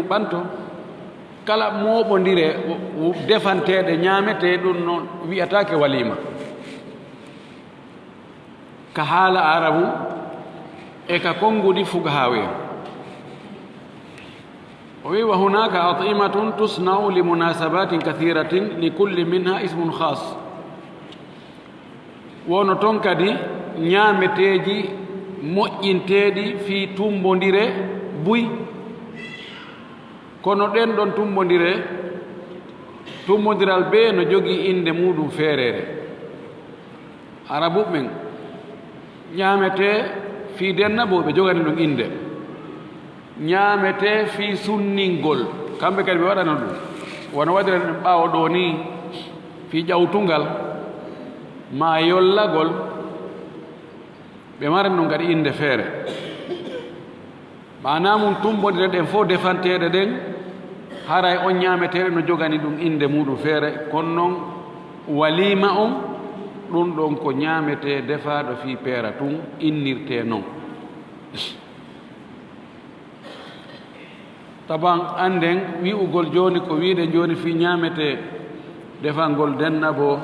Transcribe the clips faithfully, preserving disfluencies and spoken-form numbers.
Ɓanto, kala mooɓondire defanteeɗe ñaametee, ɗum no wi'ataake waliima ka haala Arabu e ka konnguɗi fugahaawu en. O wi'i, "Wa hunaaka at'imatun tusna'u li munasabatin kathiratin li kulli minha ismun khas." Wono toon kadi ñaameteeji moƴƴinteeɗi fii tummbondire buy. Kono ɗeen ɗoon tummbondire, tummbondiral bee no jogii innde muuɗum feereere. Arabuɓe ɓen, ñaametee fii denna bo ɓe jogani ɗum innde. Ñaametee fii sunningol, kamɓe kadi ɓe waɗano ɗum. Wano waɗiren ɗum ɓaawo ɗoo nii, fii ƴawtungal maa yollagol, ɓe maran ɗum kadi innde feere. Maanaa mum, tummbondire ɗen fof defanteeɗe ɗen, haray on ñaameteeɗo no jogani ɗum innde muuɗum feere, kono noon waliima on, ɗum ɗon ko ñaametee defaaɗo fii peera tun innirtee non. Taban, annden wi'ugol jooni ko wi'uɗen jooni fii ñaametee defangol denna bo,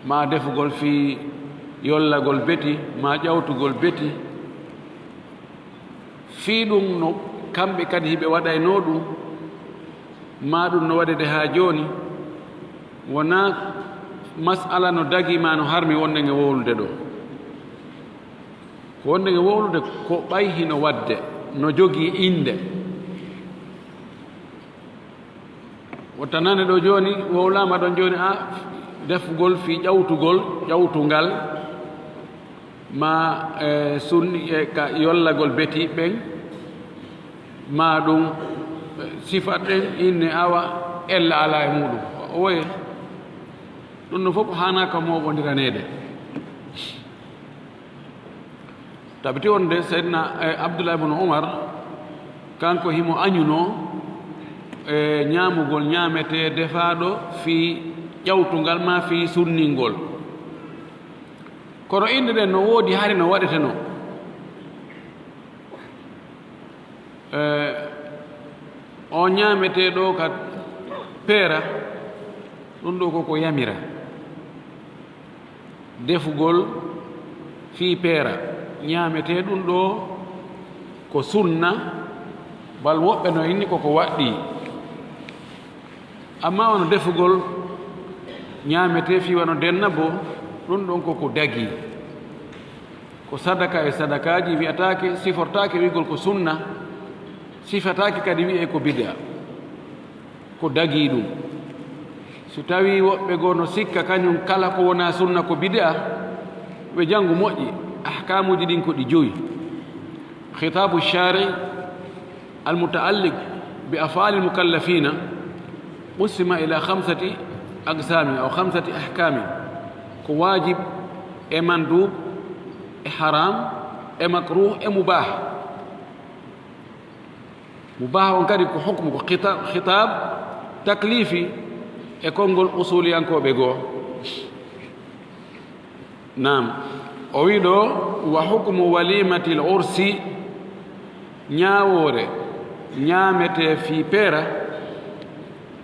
maa defugol fii yollagol beti, maa ƴawtugol beti, fii ɗum no kamɓe kadi hiɓe waɗaynoo ɗum, maa ɗum no waɗede haa jooni, wonaa mas'ala no dagii maa no harmi wonɗen e wowlude ɗoo. Ko wonɗen e wowlude ko ɓay hino waɗde, no jogii innde. Wonta nane ɗoo jooni, wowlaama ɗon jooni, a, defugol fii ƴawtugol, ƴawtungal, maa, e, sunni, e, ka yollagol betiiɓe ɓen, maa ɗum, e, sifa ɗen inne awa ella alaa e muuɗum. Oye, ɗum no fof haanaa ka mooɓondiraneede. Tabiti wonde Seydina, e, Abdullah ibn Umar, kanko himo añunoo, e, ñaamugol ñaametee defaaɗo fii ƴawtungal maa fii sunningol. Kono innde ɗen no woodi hari no waɗetenoo. E, o ñaametee ɗoo ka peera, ɗum ɗoo ko ko yamira. Defugol fii peera, ñaametee ɗum ɗoo ko sunna, bal woɓɓe no inni ko ko waɗɗii. Amma wano defugol ñaametee fii wano denna bo, ɗum ɗon ko ko dagii. Ko sadaka e sadakaaji wi'ataake, sifortaake wi'ugol ko sunna, sifataake kadi wi'ee ko bid'a. Ko dagii ɗum. So tawii woɓɓe goo no sikka kañum kala ko wonaa sunna ko bid'a, ɓe janngu moƴƴi, ahkaamuuji ɗin ko ɗi jowi. Khitaabu shari' al-muta'alliq bi af'alil mukallafina qusima ila khamsati aqsami aw khamsati ahkami. Ko waajib e mandub e haram e makruh e mubah. Mubah on kadi ko hukmu, ko khita-, khitab taklifi e konngol usuliyankooɓe goo. Naam, o wi'i ɗoo, "Wa hukmu walimatil ursi", ñaawoore ñaametee fii peera,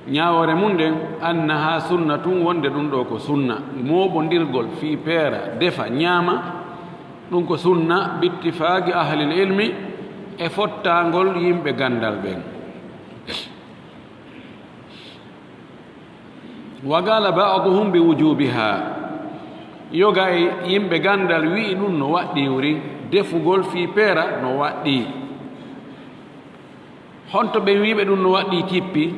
ñaawoore mum ɗen, "annaha sunnatun", wonde ɗum ɗoo ko sunna, mooɓondirgol fii peera, defa, ñaama, ɗum ko sunna, bittifaaqi ahlil ilmi, e fottaangol yimɓe ganndal ɓen. Wa qala ba'duhum bi wujubiha. Yoga e yimɓe ganndal wi'i ɗum no waɗɗii wuri, defugol fii peera no waɗɗii. Honto ɓen wi'uɓe ɗum no waɗɗii kippi?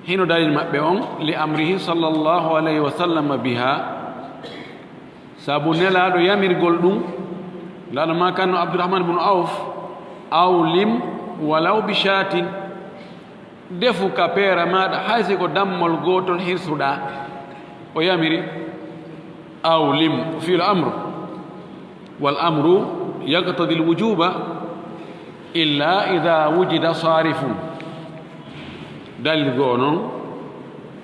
Hino dalil maɓɓe on, li amrihi sallallahu alayhi wa sallam biha. Sabu Nelaaɗo yamirgol ɗum, Nelaaɗo maakanno Abdurrahman ibn Awf, "Aw lim walaw bi shatin." Defu ka peera maaɗa, hay si ko dammol gootol hirsuɗaa. O yamiri, "Aw lim", fi'lu amr. Wal amru yaqtadi al wujuba illa idha wujida sarifun. Dalil goo non,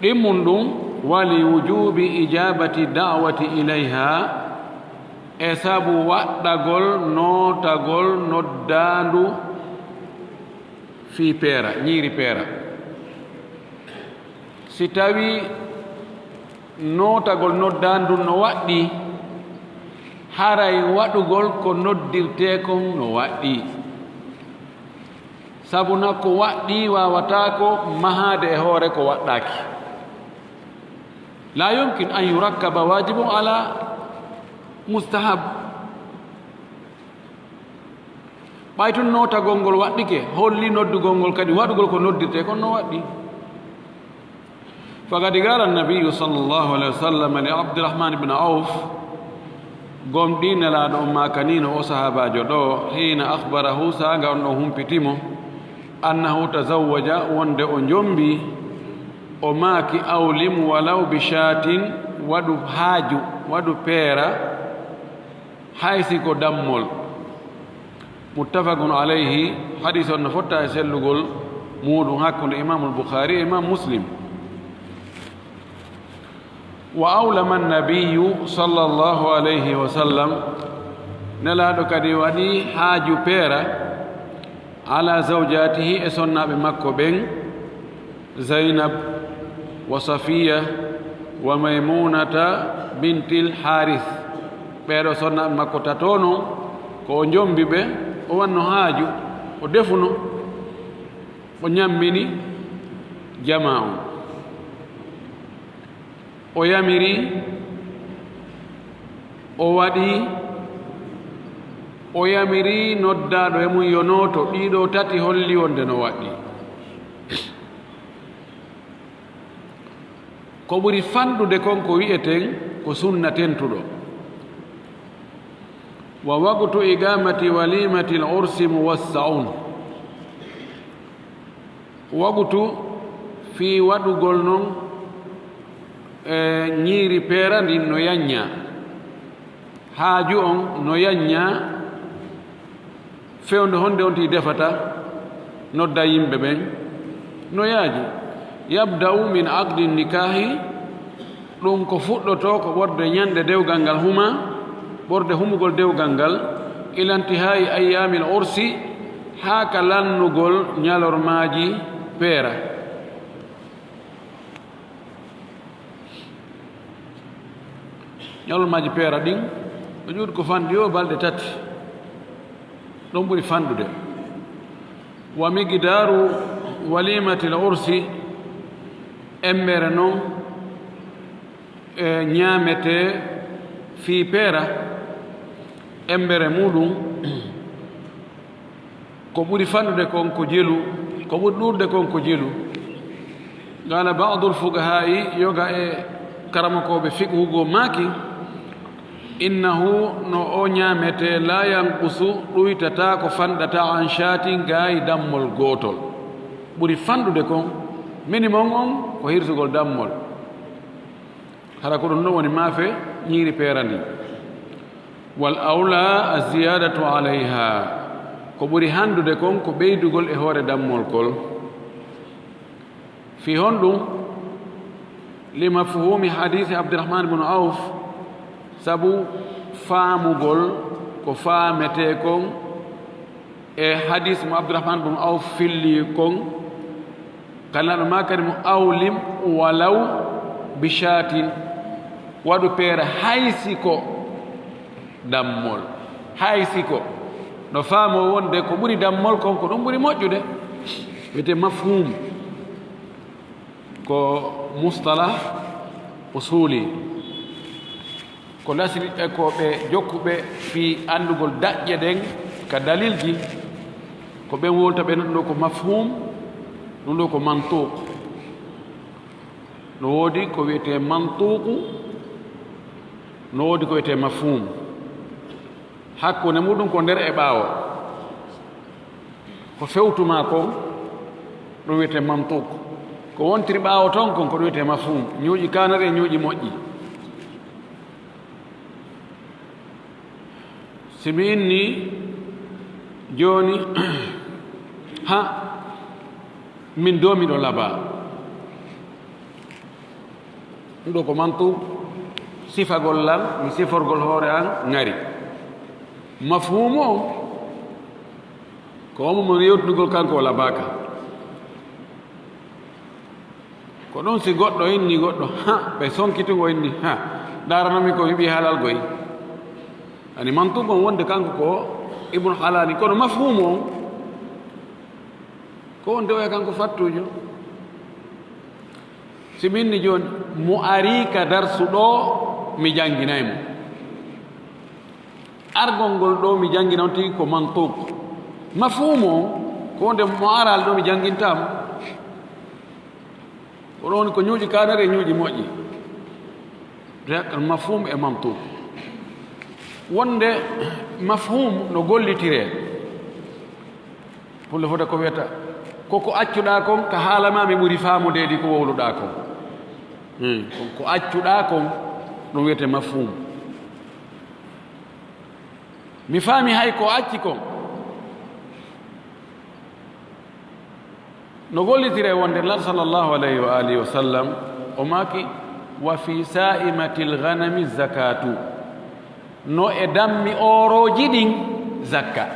ɗimmun ɗum, "Wa li wujubi ijabati da'wati ilayha", e sabu waɗɗagol nootagol noddaandu Fii peera, ñiiri peera. Si tawii nootagol noddaandu ndun no waɗɗii, haray waɗugol ko noddirtee kon no waɗɗii. Sabu na ko waɗɗii waawataa ko mahaade e hoore ko waɗɗaaki. Laa yumkin an yurakkaba waajibun alaa mustahab. Ɓay tun nootagol ngol waɗɗike, holli noddugol ngol kadi waɗugol ko noddirtee kon no waɗɗii. Faqad qaala annabiyyu sallallahu alayhi wa sallam li Abdirahmaan ibn Awf, gomɗii Nelaaɗo on maakaniino o sahaabaajo ɗoo, hiina akhbarahu, saanga on ɗon humpiti mo, annahu tazawwaja, wonde o jombii, o maaki, awlim walaw bi shaatin, waɗu haaju, waɗu peera, hay si ko dammol. Muttafaqun alayhi, hadiis on no fotta e sellugol muuɗum hakkunde Imaamul Bukhaari e Imaam Muslim. Wa awlama annabiyyu sallallahu alayhi wa sallam, Nelaaɗo kadi waɗi haaju peera, ala zawjaatihi, e sonnaaɓe makko ɓen, Zaynab wa Safiya wa Maymunata bintil Haaris. Ɓee ɗoo sonnaaɓe makko tato non, ko o jombi ɓe, o wanno haaju, o defuno, o ñammini jamaa on. O yamiri, o waɗi, o yamiri noddaaɗo e mum yo nooto, ɗii ɗoo tati holli wonde no waɗɗii. Ko ɓuri fanɗude kon ko wi'eten ko sunna tentuɗo. Wa waqtu iqamati walimatil ursi muwassa'un. Waqtu fii waɗugol non, e, ñiiri peera ndin no yanñaa. Haaju on no yanñaa fewndo honde on tigi defata, nodda yimɓe ɓen, no yaaji. Yabda'u min aqdi nikaahi, ɗum ko fuɗɗotoo ko ɓorde ñande dewgal ngal huma, ɓorde humugol dewgal ngal, ila intihaa'i ayyaamil ursi, haa ka lannugol ñalormaaji peera. Ñalormaaji peera ɗin, o ƴuuti ko fanɗi o balɗe tati. Ɗon ɓuri fanɗude. Wa miqdaaru walimatil ursi, embere non, e, ñaametee fii peera, embere muuɗum, ko ɓuri fanɗude kon ko jelu, ko ɓuri ɗuuɗude kon ko jelu. Qaala ba'dul fuqahaa'i, yoga e karamokooɓe fiqhu goo maaki, innahu, no o ñaametee, laa yanqusu, ɗuytataa ko fanɗata, an shaatin, gaayi dammol gootol. Ɓuri fanɗude kon, minimum on, ko hirsugol dammol. Hara ko ɗum ɗon woni maafe ñiiri peera ndin. Wal awla az-ziyadatu alayha. Ko ɓuri handude kon ko ɓeydugol e hoore dammol kol. Fii honɗum? Li mafhumi hadisi Abdurrahman ibn Auf, sabu faamugol ko faametee kon e hadis mo Abdurrahman ibn Auf filli kon, Ka Nelaaɗo maakani mo, "Awlim walaw bi shaatin," waɗu peera hay si ko dammol, hay si ko, no faamoo wonde ko ɓuri dammol kon ko ɗum ɓuri moƴƴude, wiyetee mafhum, ko mustalah usuli. Ko lasri e ko ɓe jokkuɓe fii anndugol daƴƴe ɗen ka dalilji, ko ɓen wowlata ɓe, ɗum ɗo ko mafhum, ɗum ɗo ko mantuq. No woodi ko wiyetee mantuqu, no woodi ko wiyetee mafhum. Hakkunde muɗum ko nder e ɓaawo. Ko fewtumaa kon, ɗum wiyetee mantuq. Ko wontiri ɓaawo ton kon, ko ɗum wiyetee mafhum. Ñuuƴi kaanari e ñuuƴi moƴƴi. Si mi inni jooni, ha, min doo miɗo labaa. Ɗum ɗo ko mantuq, sifagol lan, mi siforgol hoore an ŋari. Mafhumu on, ko omo mo yewtudugol kanko o labaaka. Ko ɗum si goɗɗo inni goɗɗo, ha, ɓe sonkitungo inni, ha, ndaranami ko mi ɓii halal goy. Ani mantuq on wonde kanko ko ibnu halali, kono mafhumu on, ko on dewoya kanko fattujo. Si mi inni jooni, mo ari ka darsu ɗo, mi jannginay mo. Argol ngol ɗo mi janngina on tigi ko mantuq. Mafhumu on, ko wonde mo araali ɗo mi janngintaa mo. Ko ɗon ko ñuuƴi kaanere e ñuuƴi moƴƴi. Rek mafhum e mantuq. Wonde mafhum no gollitiree. Pullo fota ko wiyata, ko ko accuɗaa kon, ka haala ma mi ɓuri faamudeedi ko wowluɗaa kon. Hmm, ko, ko accuɗaa kon, ɗum wiyetee mafhum. Mi faami hay ko acci kon. No gollitiree wonde Nulaaɗo sallallahu alayhi wa alihi wa sallam, o maaki, "Wa fi saa'imatil ghanami zakatu." No e dammi oorooji ɗin zakka.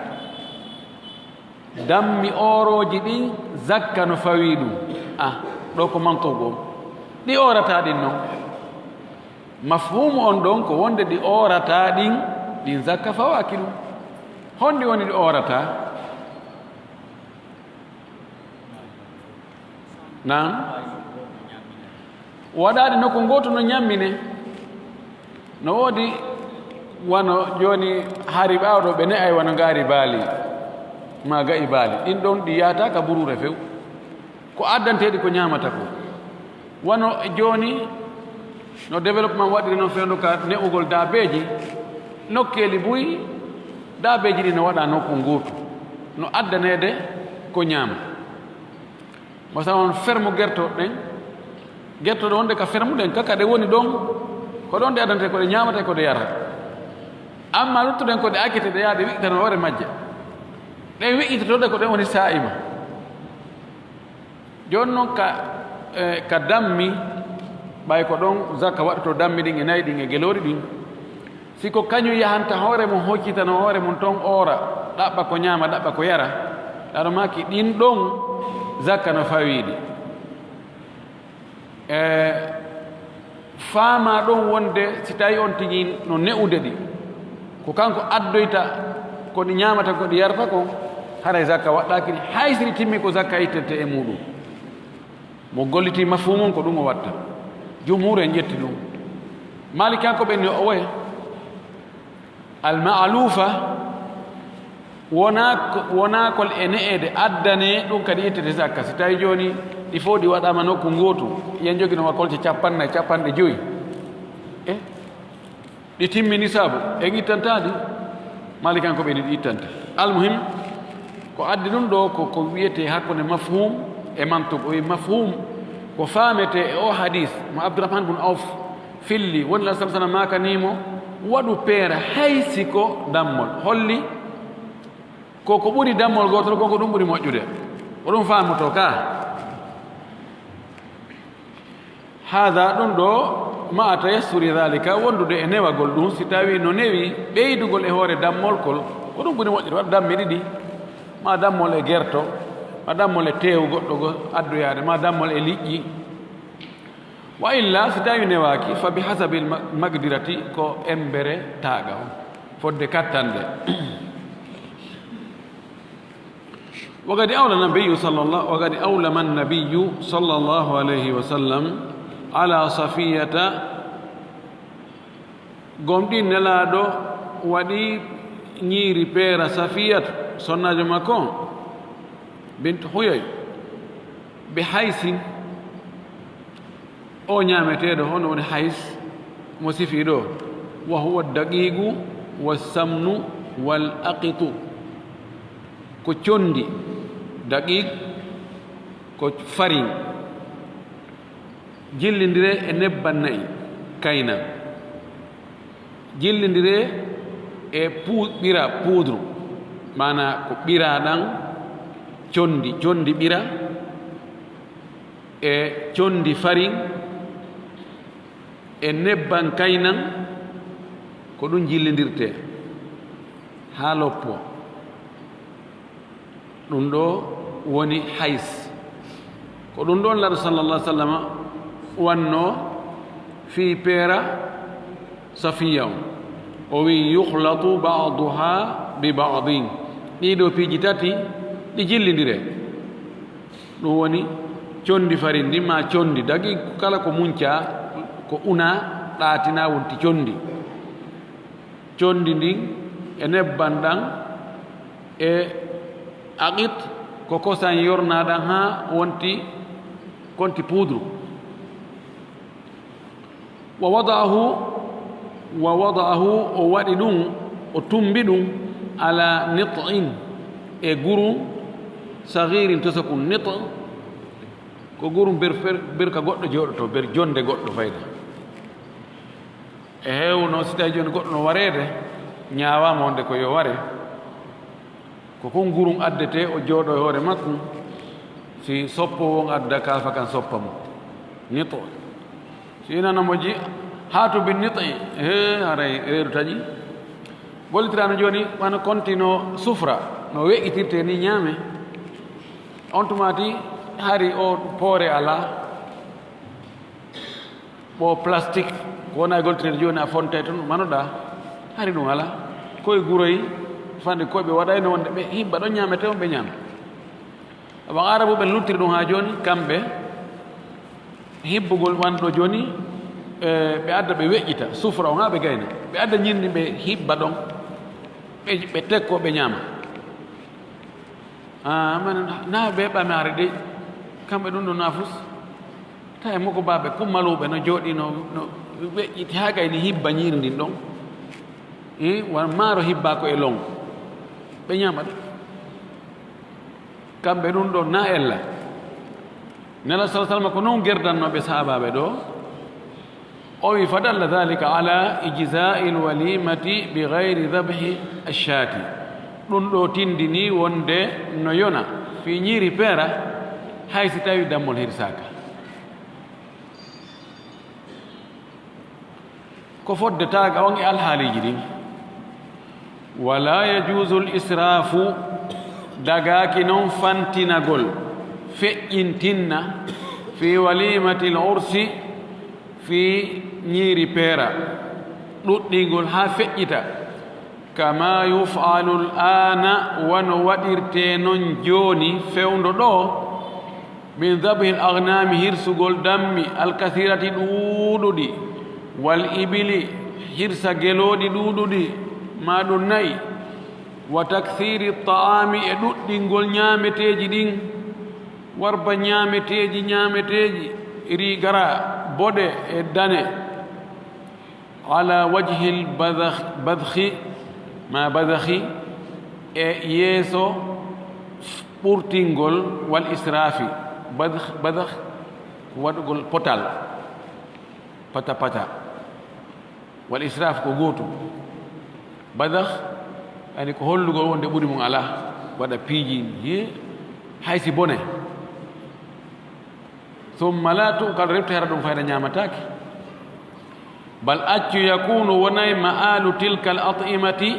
Dammi oorooji ɗin zakka no fawii ɗum. Ah, ɗo ko mantuq on. Ɗi oorataa ɗin non. Mafhumu on ɗon ko wonde ɗi oorataa ɗin, ɗin zakka fawaaki ɗum. Honɗi woni ɗi oorataa? Naam. Waɗaade nokku ngootu no ñammine. No woodi wano jooni hari ɓaawɗo ɓe ne'ay wano ngaari baali, maa ga'i baali. Ɗin ɗon ɗi yahataa ka buruure few. Ko addanteeɗi ko ñaamata ko. Wano e jooni no développement waɗiri noon fewndo ka ne'ugol daabeeji, nokkeeli buy daabeeji ɗi no waɗa nokku ngootu, no addaneede ko ñaama. Masalan, ferme gerto ɗen, gerto ɗo wonde ka ferme ɗen, kaka ɗe woni ɗon, ko ɗon ɗe addante ko ɗe ñaamata e ko ɗe yarata. Amma luttuɗen ko ɗe accete ɗe yaha ɗe wi'itana hoore majje. Ɗen wi'itotooɗe ko ɗen woni saa'ima. Jooni noon ka, eh, ka dammi, ɓay ko ɗon zakka waɗatoo dammi ɗin e nayi ɗin e geloori ɗin. Si ko kañum yahanta hoore mum, hoccitano hoore mum ton oora, ɗaɓɓa ko ñaama, ɗaɓɓa ko yara, aɗa maaki ɗin ɗon zakka no fawiiɗi. E faamaa ɗon wonde si tawi on tigi no ne'ude ɗi, ko kanko addoyta ko ɗi ñaamata, ko ɗi yarata kon, haray zakka waɗɗaaki ɗi, hay si ɗi timmi ko zakka ittete e muuɗum. Mo gollitii mafhumu on ko ɗum o watta. Jumhuur en ƴetti ɗum. Maalikankoɓe ni o woye. Alma'lufa wonaa ko, wonaa kol e ne'eede addane ɗum kadi ittete zakka. Si tawi jooni ɗi fof ɗi waɗaama nokku ngootu, yen jogino wa kolce capanɗe nayi, capanɗe joyi. E ɗi timmi nisaabu, en ittantaa ɗi? Maalikankoɓe ni ɗi ittante. Almuhim, ko addi ɗum ɗo ko, ko wiyetee hakkunde mafhum e mantuq. O wi mafhum ko faametee e o hadis mo Abdurrahman bun Auf filli, woni la sam sana maakanii mo, "Waɗu peera hay si ko dammol." Holli ko, ko ɓuri dammol gootol kon, ko ɗum ɓuri moƴƴude. Ko ɗum faamotoo ka. Haada ɗum ɗo, ma'a tayassuri dhalika, wondude e newagol ɗum, si tawi no newi ɓeydugol e hoore dammol kol, ko ɗum ɓuri moƴƴude. Waɗa dammi ɗiɗi, ma dammol e gerto, ma dammol e teewu goɗɗo go addoyaade, ma dammol e liƴƴi. Wa illa, si tawi newaaki, fa bi hasabil ma-, maqdirati, ko embere taaga on, fodde kattanɗe. Wa qad awla nabiyyu sallallahu, wa qad awlama nabiyyu sallallahu alayhi wa sallam ala Safiyata, gomɗii Nelaaɗo waɗi ñiiri peera Safiyatu, sonnaajo makko on, bint Huyay, bi haysin, o ñaameteeɗo, hono woni hays, mo sifii ɗo, wa huwa daqiiqu wa samnu wal aqitu, ko conndi, daqiiq, ko farin, jillindiree e nebban na'i, kayna, jillindiree e pu-, ɓira, poudre, maanaa ko ɓiraa ɗan, conndi, conndi ɓira, e conndi farin, e nebban kaynan, ko ɗum jillindirtee haa loppoo. Ɗum ɗo woni hays. Ko ɗum ɗon Nulaaɗo sallallahu alaihi wa sallama Wanno fii peera Safiya on, o wi'i, "Yukhlatu ba'duha bi ba'din." Ɗii ɗoo piiji tati, ɗi jillindire. Ɗum woni, conndi fari ndin maa conndi dagi, kala ko muncaa, ko unaa, ɗaatinaa, wonti conndi. Conndi ndin e nebban ɗan e aqit, ko kosan yornaa ɗan haa wonti, konti poudre. Wa wada'ahu, wa wada'ahu, o waɗi ɗum, o tumbi ɗum, ala nit'in, e gurum, saghirin, tosakun. Nit' ko gurum ber-, ber-, berka goɗɗo jooɗoto, ber jonde goɗɗo fayda. E heewu noon, si tawi jooni goɗɗo no wareede, ñaawaama wonde ko yo ware, ko kon gurum addetee, o jooɗo e hoore makko, si soppoowo on adda kaafa kan soppa mo. Nit'. Si inana mo ji, "Haatu bin nit'i." He, haray reedu taƴi. Gollitiraano jooni, wano konti no sufra, no weƴƴitirtee ni ñaame. On tumaati, hari o poore alaa. Ɓo plastique, ko wona e goltirede jooni, a fontay toon, manoɗaa. Hari ɗum alaa. Koye guroy, fande koye ɓe waɗayno wonde ɓe hibba ɗon ñaamete on, ɓe ñaama. Awa Arabu ɓen luttiri ɗum haa jooni, kamɓe, hibbugol wanɗo jooni, e, ɓe adda ɓe weƴƴita, sufra on haa ɓe gayna. Ɓe adda ñinni ɓe hibba ɗon, ɓe, ɓe tekko, ɓe ñaama. Ah, man, na ɓe ɓamaare dey, kamɓe ɗum ɗo nafus. Tawi moko baaɓe kummaluuɓe no jooɗi no, no weƴƴiti haa gayni hibba ñiiri ndin ɗon. Eh, wa maaro hibba ko e lon. Ɓe ñaama ɗum. Kamɓe ɗum ɗo na ella. Nela sallallahu alaihi wasallam ko non gerdannooɓe sahaabaaɓe ɗo. O wi, "Fadalla dhalika ala ijza'il walimati bi ghayri dhabhi ash-shati." Ɗum ɗo tindini wonde no yona fii ñiiri peera, hay si tawi dammol hirsaaka. Ko fodde taaga on e alhaaliiji ɗin. Wala yajuuzu l-israafu, dagaaki non fantinagol, feƴƴintinna, fi walimatil ursi, fii ñiiri peera, ɗuɗɗingol haa feƴƴita, kama yuf'alu l-aana, wano waɗirtee non jooni fewndo ɗoo, min dhabhi l-aghnami, hirsugol dammi, al-kathirati, ɗuuɗuɗi, wal ibili, hirsa gelooɗi ɗuuɗuɗi, maa ɗum na'i, wa takthiri t-ta'ami, e ɗuɗɗingol ñaameteeji ɗin, warba ñaameteeji, ñaameteeji, riz gras, boɗe e dane, ala wajhil badakh-, badkhi, ma badakhi, e yeeso ɓurtingol, wal israfi. Badakh, badakh ko waɗugol potal, pata pata. Wal israf ko gootum. Badakh, yani ko hollugol wonde ɓuri mum alaa, waɗa piiji, ye, hay si bone. Thumma la tu'kal, refti hara ɗum fayda ñaamataake. Bal accu, yakunu, wonay, ma'alu tilkal at'imati,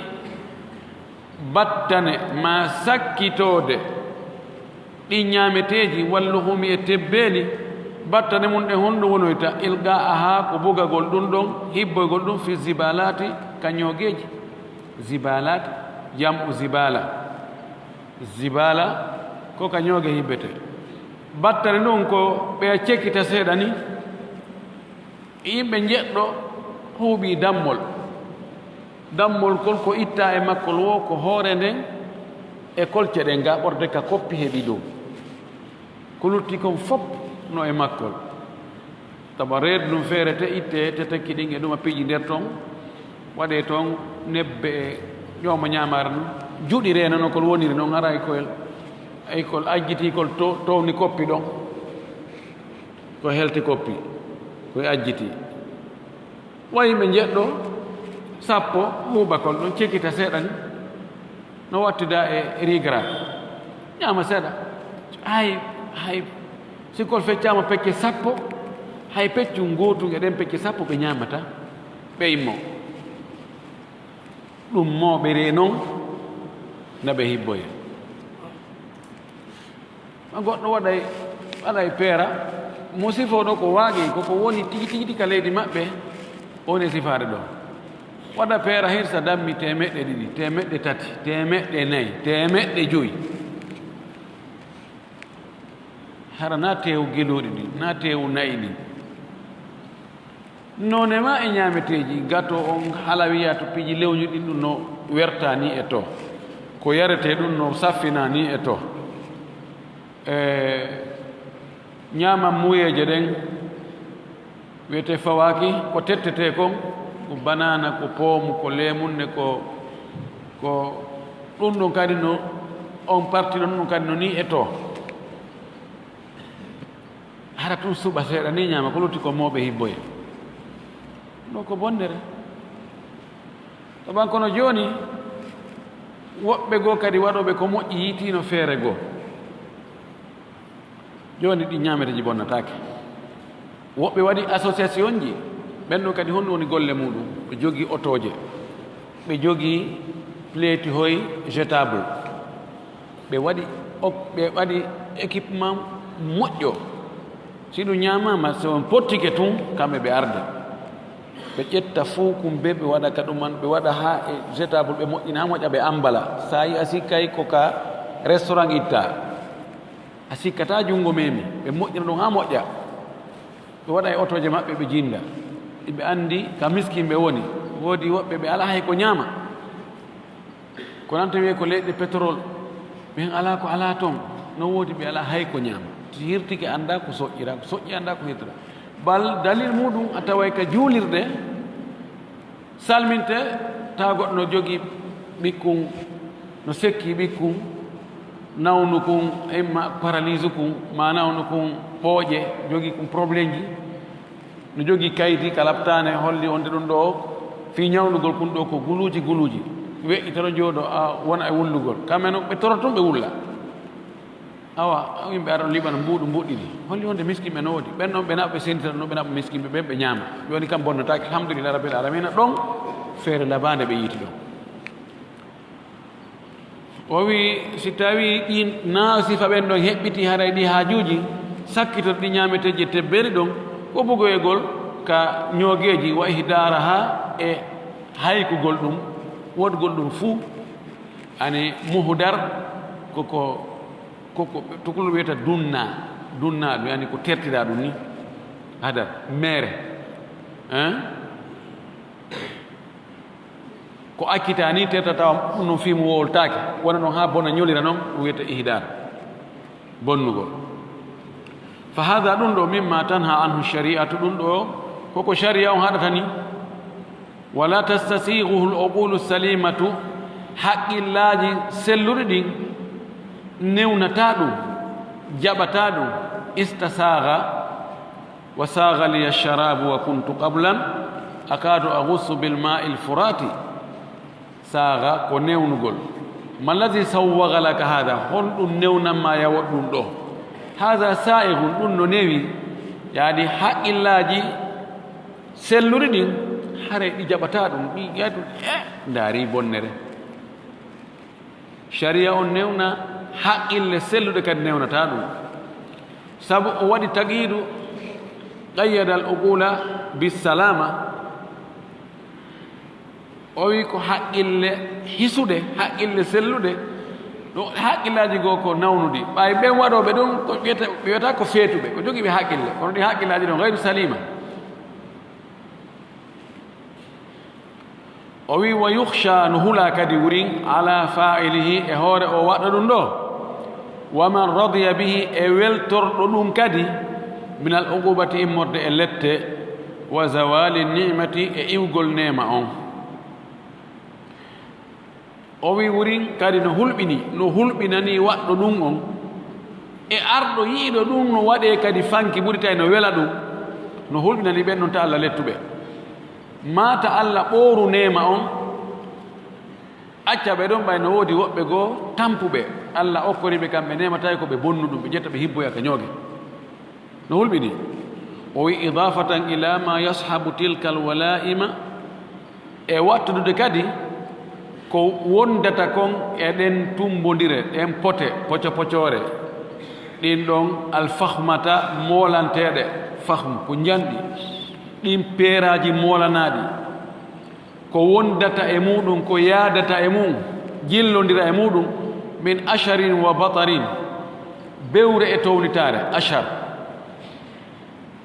battane ma sakkitoode ɗin ñaameteeji, walluhumi, e tebbeeli, battane mum ɗen honɗum wonoyta? Ilqa'aha, ko bugagol ɗum ɗon, hibboygol ɗum, fi zibalati, ka ñoogeeji. Zibalat, jam'u zibala. Zibala, ko ka ñooge hibbete. Battane ɗum ko ɓe cekkita seeɗa ni. Yimɓe njeɗɗo huuɓi dammol. Dammol kol ko itta e makkol wo ko hoore nden e kolce ɗen, ga ɓorde ka koppi heɓi dow. Ko lutti kon fop no e makkol. Tawa reedu ndun feere te itte, te tekki ɗin e ɗuma piiji nder ton, waɗe ton nebbe e ƴooma ñaamaare ndun. Juɗi reeno no kol woniri non, hara ay kol, ay kol ajjiti kol to-, towni koppi ɗon. Ko helte koppi, ko e ajjiti. Wa yimɓe njeɗɗo, sappo, huuɓa kol ɗon, cekkita seeɗa ni. No wattida e riz gras. Ñaama seeɗa. Hay, hay, si kol feccaama pecce sappo, hay peccu ngootu e ɗen pecce sappo ɓe ñaamata, ɓe immo. Ɗum mooɓere non, na ɓe hibboya. Ma goɗɗo waɗay, waɗay peera, Mo sifoo ɗo ko waagii, ko ko woni tigi tigi tigi ka leydi maɓɓe, woni e sifaade ɗo. Waɗa peera hirsa dammi teemeɗɗe ɗiɗi, teemeɗɗe tati, teemeɗɗe nayi, teemeɗɗe joyi. Hara na teewu gelooɗi ɗin, na teewu nayi ɗin. Noone ma e ñaameteeji, gato on, halawiyaatu, piiji lewñu ɗin, ɗum no wertaa ni e to. Ko yaretee ɗum no saffinaa ni e to. E ñaama muuyeeje ɗen, wiyetee fawaaki, ko tettetee kon, ko banaana, ko poomu, ko leemunne, ko, ko ɗum ɗon kadi no, on parti ɗon ɗum kadi no ni e to. Hara tun suɓa seeɗa ni ñaama, ko lutti ko mooɓe hibboye. Ɗo ko bonnere. Taban kono jooni, woɓɓe goo kadi waɗooɓe ko moƴƴi yiitiino feere goo. Jooni ɗi ñaameteeji bonnataake. Woɓɓe waɗi association ji, ɓen ɗon kadi honno woni golle muɗum? Ɓe jogii otooje, ɓe jogii pleeti hoy jetable, ɓe waɗi ok-, ɓe waɗi équipement moƴƴo. Si ɗum ñaamaama, so on pottike tun, kamɓe ɓe arde. Ɓe ƴetta fuu kumbe, ɓe waɗa ka ɗuman, ɓe waɗa haa e jetable, ɓe moƴƴina haa moƴƴa, ɓe ambala. Sa yi a sikkay ko ka restaurant itta. A sikkataa junngo memi, ɓe moƴƴina ɗum haa moƴƴa. Ɓe waɗa e otooje maɓɓe, ɓe jinda. Iɓe anndi ka miskinɓe woni. Woodi woɓɓe ɓe alaa hay ko ñaama. Ko nanta wiyee ko leyɗe pétrole. Ɓen alaa ko alaa ton. No woodi ɓe alaa hay ko ñaama. Si hirtike anndaa ko soƴƴira, ko soƴƴi anndaa ko hirtira. Bal dalil muɗum a taway ka juulirɗe, salminte, tawa goɗɗo no jogii ɓikkun, no sekki ɓikkun, nawnu kun, imma paralyse kun, ma nawnu kun ɓooƴe, jogii kun problème ji, no jogii kaydi ka laptaane, holli wonde ɗum ɗo fii ñawnugol kun ɗo ko guluuji guluuji, weƴƴitoro jooɗo a wona e wullugol. Kamɓe no ɓe toroton ɓe wulla. Awa, yimɓe ara ɗon liɓana mbuuɗu mbuuɗiɗi. Holli wonde miskinɓe no woodi. Ɓen ɗon ɓe naɓa ɓe senditata no ɓe naɓa miskinɓe ɓen ɓe ñaama. Jooni kam bonnataake, alhamdulillahi rabbil alamina, ɗon feere labaande ɓe yiiti ɗon. O wi, si tawi ɗin na sifa ɓen ɗon heɓɓiti haray ɗi haajuuji, sakkitoto ɗi ñaameteeji e tebbeeli ɗon, ko bugoyegol ka ñoogeeji wa ihdaraha e haykugol ɗum, woodugol ɗum fuu, ani muhdar, koko Ko, ko tukulol wiyata dunna, dunna ɗum, yani ko tertira ɗum ni. Hadar, mere. Hein? Ko accita ni tertata ɗum no fimu wowoltaake. Wona ɗon ha bona ñolira non, ɗum wiyata ihdar. Bonnugol. Fa hada ɗum ɗo mimma tanha anhu shari'atu, ɗum ɗo koko sharia on haɗata ni. Wala tastasighuhu al-uqulu salimatu, haqqillaaji selluɗi ɗin newnataa ɗum, jaɓataa ɗum. Istasagha wa sagha liya sharabu wa kuntu qablan akadu aghussu bil ma'il furati. Sagha ko newnugol. Ma alladhi sawwagha laka hadha, honɗum newnanma yawo ɗum ɗo? Hadha sa'ighun, ɗum no newi. Yaani haqqillaaji selluɗi ɗin, haray ɗi jaɓataa ɗum, ɗi ƴeetu, eh, ndaari bonnere. Shari'a on newna, haqqille selluɗe kadi newnataa ɗum. Sabu o waɗi taqiidu, qayyada al-uqula bis-salama. O wi ko haqqille hisuɗe, haqqille selluɗe, ɗo haqqillaaji goo ko nawnuɗi. Ɓay ɓen waɗooɓe ɗum, ko ɓe wiyata, ɓe wiyata ko feetuɓe, ko jogiiɓe haqqille, kono ɗi haqqillaaji ɗon gayru salima. O wi, wa yukhsha, no hulaa kadi wurin, ala fa'ilihi, e hoore o waɗɗo ɗum ɗo, wa man radiya bihi, e weltorɗo ɗum kadi, min al uqubati, immorde e lette, wa zawali ni'mati, e iwgol neema on. O wi wurin kadi no hulɓini, no hulɓinani waɗɗo ɗum on, e arɗo yi'iɗo ɗum no waɗee kadi fanki ɓuri tawi no wela ɗum, no hulɓinani ɓen ɗon ta Alla lettuɓe. Maa ta Alla ɓooru neema on, acca ɓe ɗon ɓay no woodi woɓɓe goo tampuɓe, Alla okkori ɓe kamɓe neema tawi ko ɓe bonnu ɗum, ɓe ƴetta ɓe hibboya ka ñooge. No hulɓini. O wi, idafatan ila ma yashabu tilka alwala'ima, e wattudude kadi ko wondata kon e ɗen tumbondire, ɗen pote, poco-pocoore, Ɗin ɗon alfahmata moolanteeɗe, fahm ko njanɗi, ɗin peeraaji moolanaaɗi, ko wondata e muɗum, ko yaadata e muɗum, jillondira e muɗum, min asharin wa batarin, bewre e townitaare. Ashar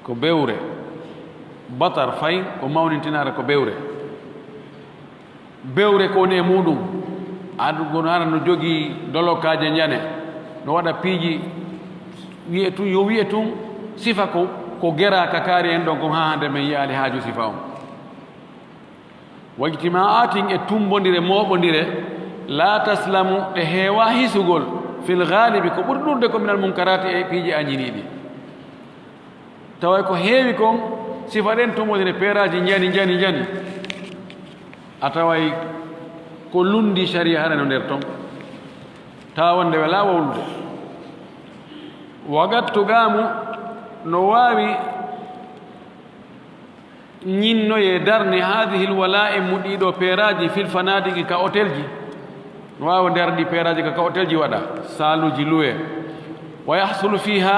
ko bewre, batar fay ko mawnintinaare, ko bewre. Bewre ko woni e muɗum, aɗa gono hara no jogii dolokaaje njane, no waɗa piiji, wi'e tun, yo wi'e tun sifa ko, ko geraa ka kaari en ɗon kon, haa hande men yi'aali haaju sifa on. Wajtima'atin, e tumbondire, mooɓondire, la taslamu, ɗe heewa hisugol, fil ghalibi, ko ɓuri ɗuuɗude ko minal munkaraati, e piiji añiniiɗi. Taway ko heewi kon, sifa ɗen tumodire peeraaji njani, njani, njani. A taway ko lundi sariya hara no nder ton. Tawa wonde wela wowlude. Wagattu gaamu no waawi ñinnoye darni hadihil wala'im mu ɗiɗo peeraaji fil fanadiki ka otelji. No waawi nder ɗi peeraaji ka, ka otelji waɗa, saaluji luwe. Wa yahsulu fiha,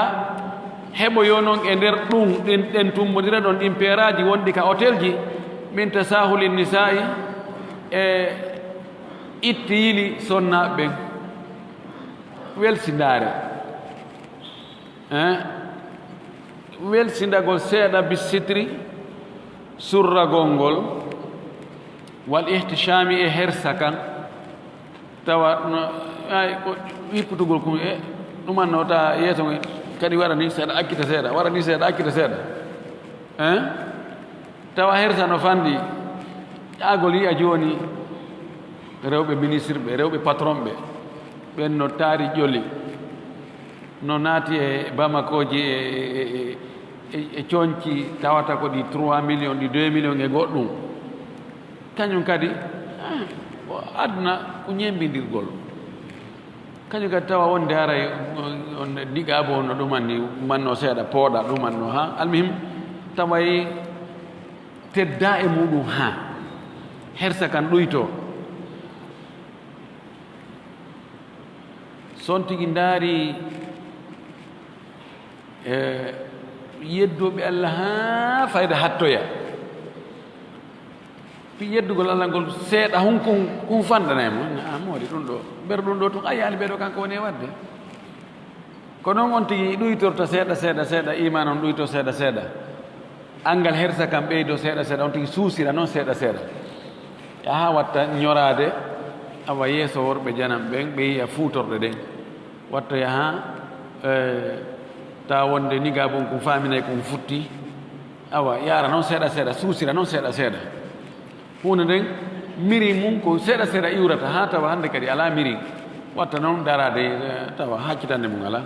heɓoyo non e nder ɗum, ɗin, ɗen tumbodira ɗon, ɗin peeraaji wonɗi ka otelji, min tasahuli nisa'i, e itti yili sonnaaɓe ɓen. Welsindaare. Eh? Welsindagol seeɗa, bisitri, surragol ngol, wal ihtishami, e hersa kan, tawa no, ay, ko wipputugol kun, e ɗuman no ta yeeso nge, kadi wara ni seeɗa, accita seeɗa, wara ni seeɗa, accita seeɗa. Eh? Tawa hersa no fandi, ƴaagol yi'a jooni rewɓe ministre ɓe, rewɓe patron ɓe, ɓen no taari ƴoli, no naati e Bamakoji e, e, e, e, e coñci tawata ko ɗi trois millions, ɗi deux millions e goɗɗum. Kañum kadi, ah, o aduna ko ñembindirgol. Kañum kadi tawa wonde haray on, on niqaabu on no ɗumanni, ɗumanno seeɗa, pooɗa, ɗumanno, ha? Almuhim, taway tedda e muɗum, ha? Hersa kan ɗuyto. So on tigi ndaari, e, yeddooɓe Allah haa fayda hattoya. Fi yeddugol Allah ngol seeɗa, hun kun, kun fanɗanay mo. A moodi ɗum ɗo, ber ɗum ɗo tun, a yaali ɓe ɗo kanko woni e waɗde. Ko noon on tigi ɗuytorta seeɗa, seeɗa, seeɗa, iman on ɗuyto seeɗa, seeɗa. Anngal hersa kam ɓeydo seeɗa, seeɗa, on tigi suusira noon seeɗa, seeɗa. Yaha watta ñoraade, awa yeeso worɓe janam ɓen, ɓe yi'a fuutorɗe ɗen. Watta yaha, eh, tawa wonde niqaabun kun faaminay kun futti. Awa, yaara noon seeɗa seeɗa, suusira noon seeɗa seeɗa. Huunde nden, miri mum ko seeɗa seeɗa iwrata, haa tawa hannde kadi alaa miri. Watta noon daraade, eh, tawa haccitande mum alaa.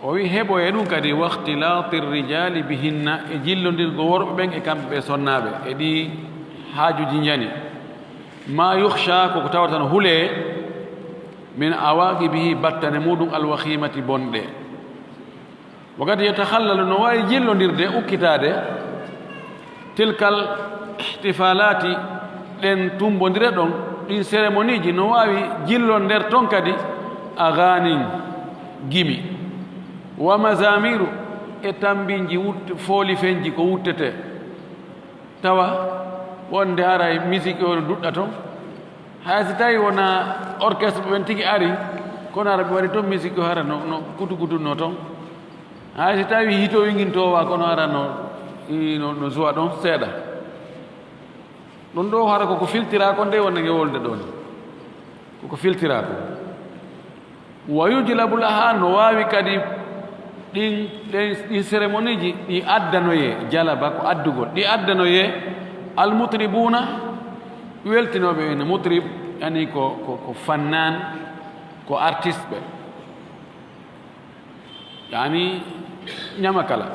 O wi heɓo e ɗum kadi, واختلاط الرجال بهن, e jillondirgo worɓe ɓen e kamɓe ɓe sonnaaɓe, e ɗi haajuji njani. ما يخشى, ko ko tawata no hulee, من عواقبه, battane muɗum, الوخيمة, bonɗe. وقد يتخلل, no waawi jillondirde, ukkitaade, تلك الاحتفالات, ɗen tumbondire ɗon, ɗin cérémonie ji, no waawi jillon nder ton kadi, أغان, gimi, ومزامير, e tambinji, wut-, foolifenji ko wuttetee. Tawa wonde haray musique o no duɗɗa ton. Hay si tawi wona orchestre ɓen tigi ari, kono hara ɓe waɗi ton musique o hara no, no kutu kutu no ton. Hay si tawi hito wingintoowa, kono hara no, i, no, no joua ɗon seeɗa. Ɗum ɗo hara koko filtira ko nde wonde nge wolde ɗon. Koko filtira ko. ويجلب لها, no waawi kadi ɗin, ɗin, ɗin cérémonie ji, ɗi addanoye, jalaba ko addugol, ɗi addanoye, المطربون, weltinooɓe en, mutrib, yani ko, ko, ko fannaan, ko artiste ɓe. Yani, ñamakala.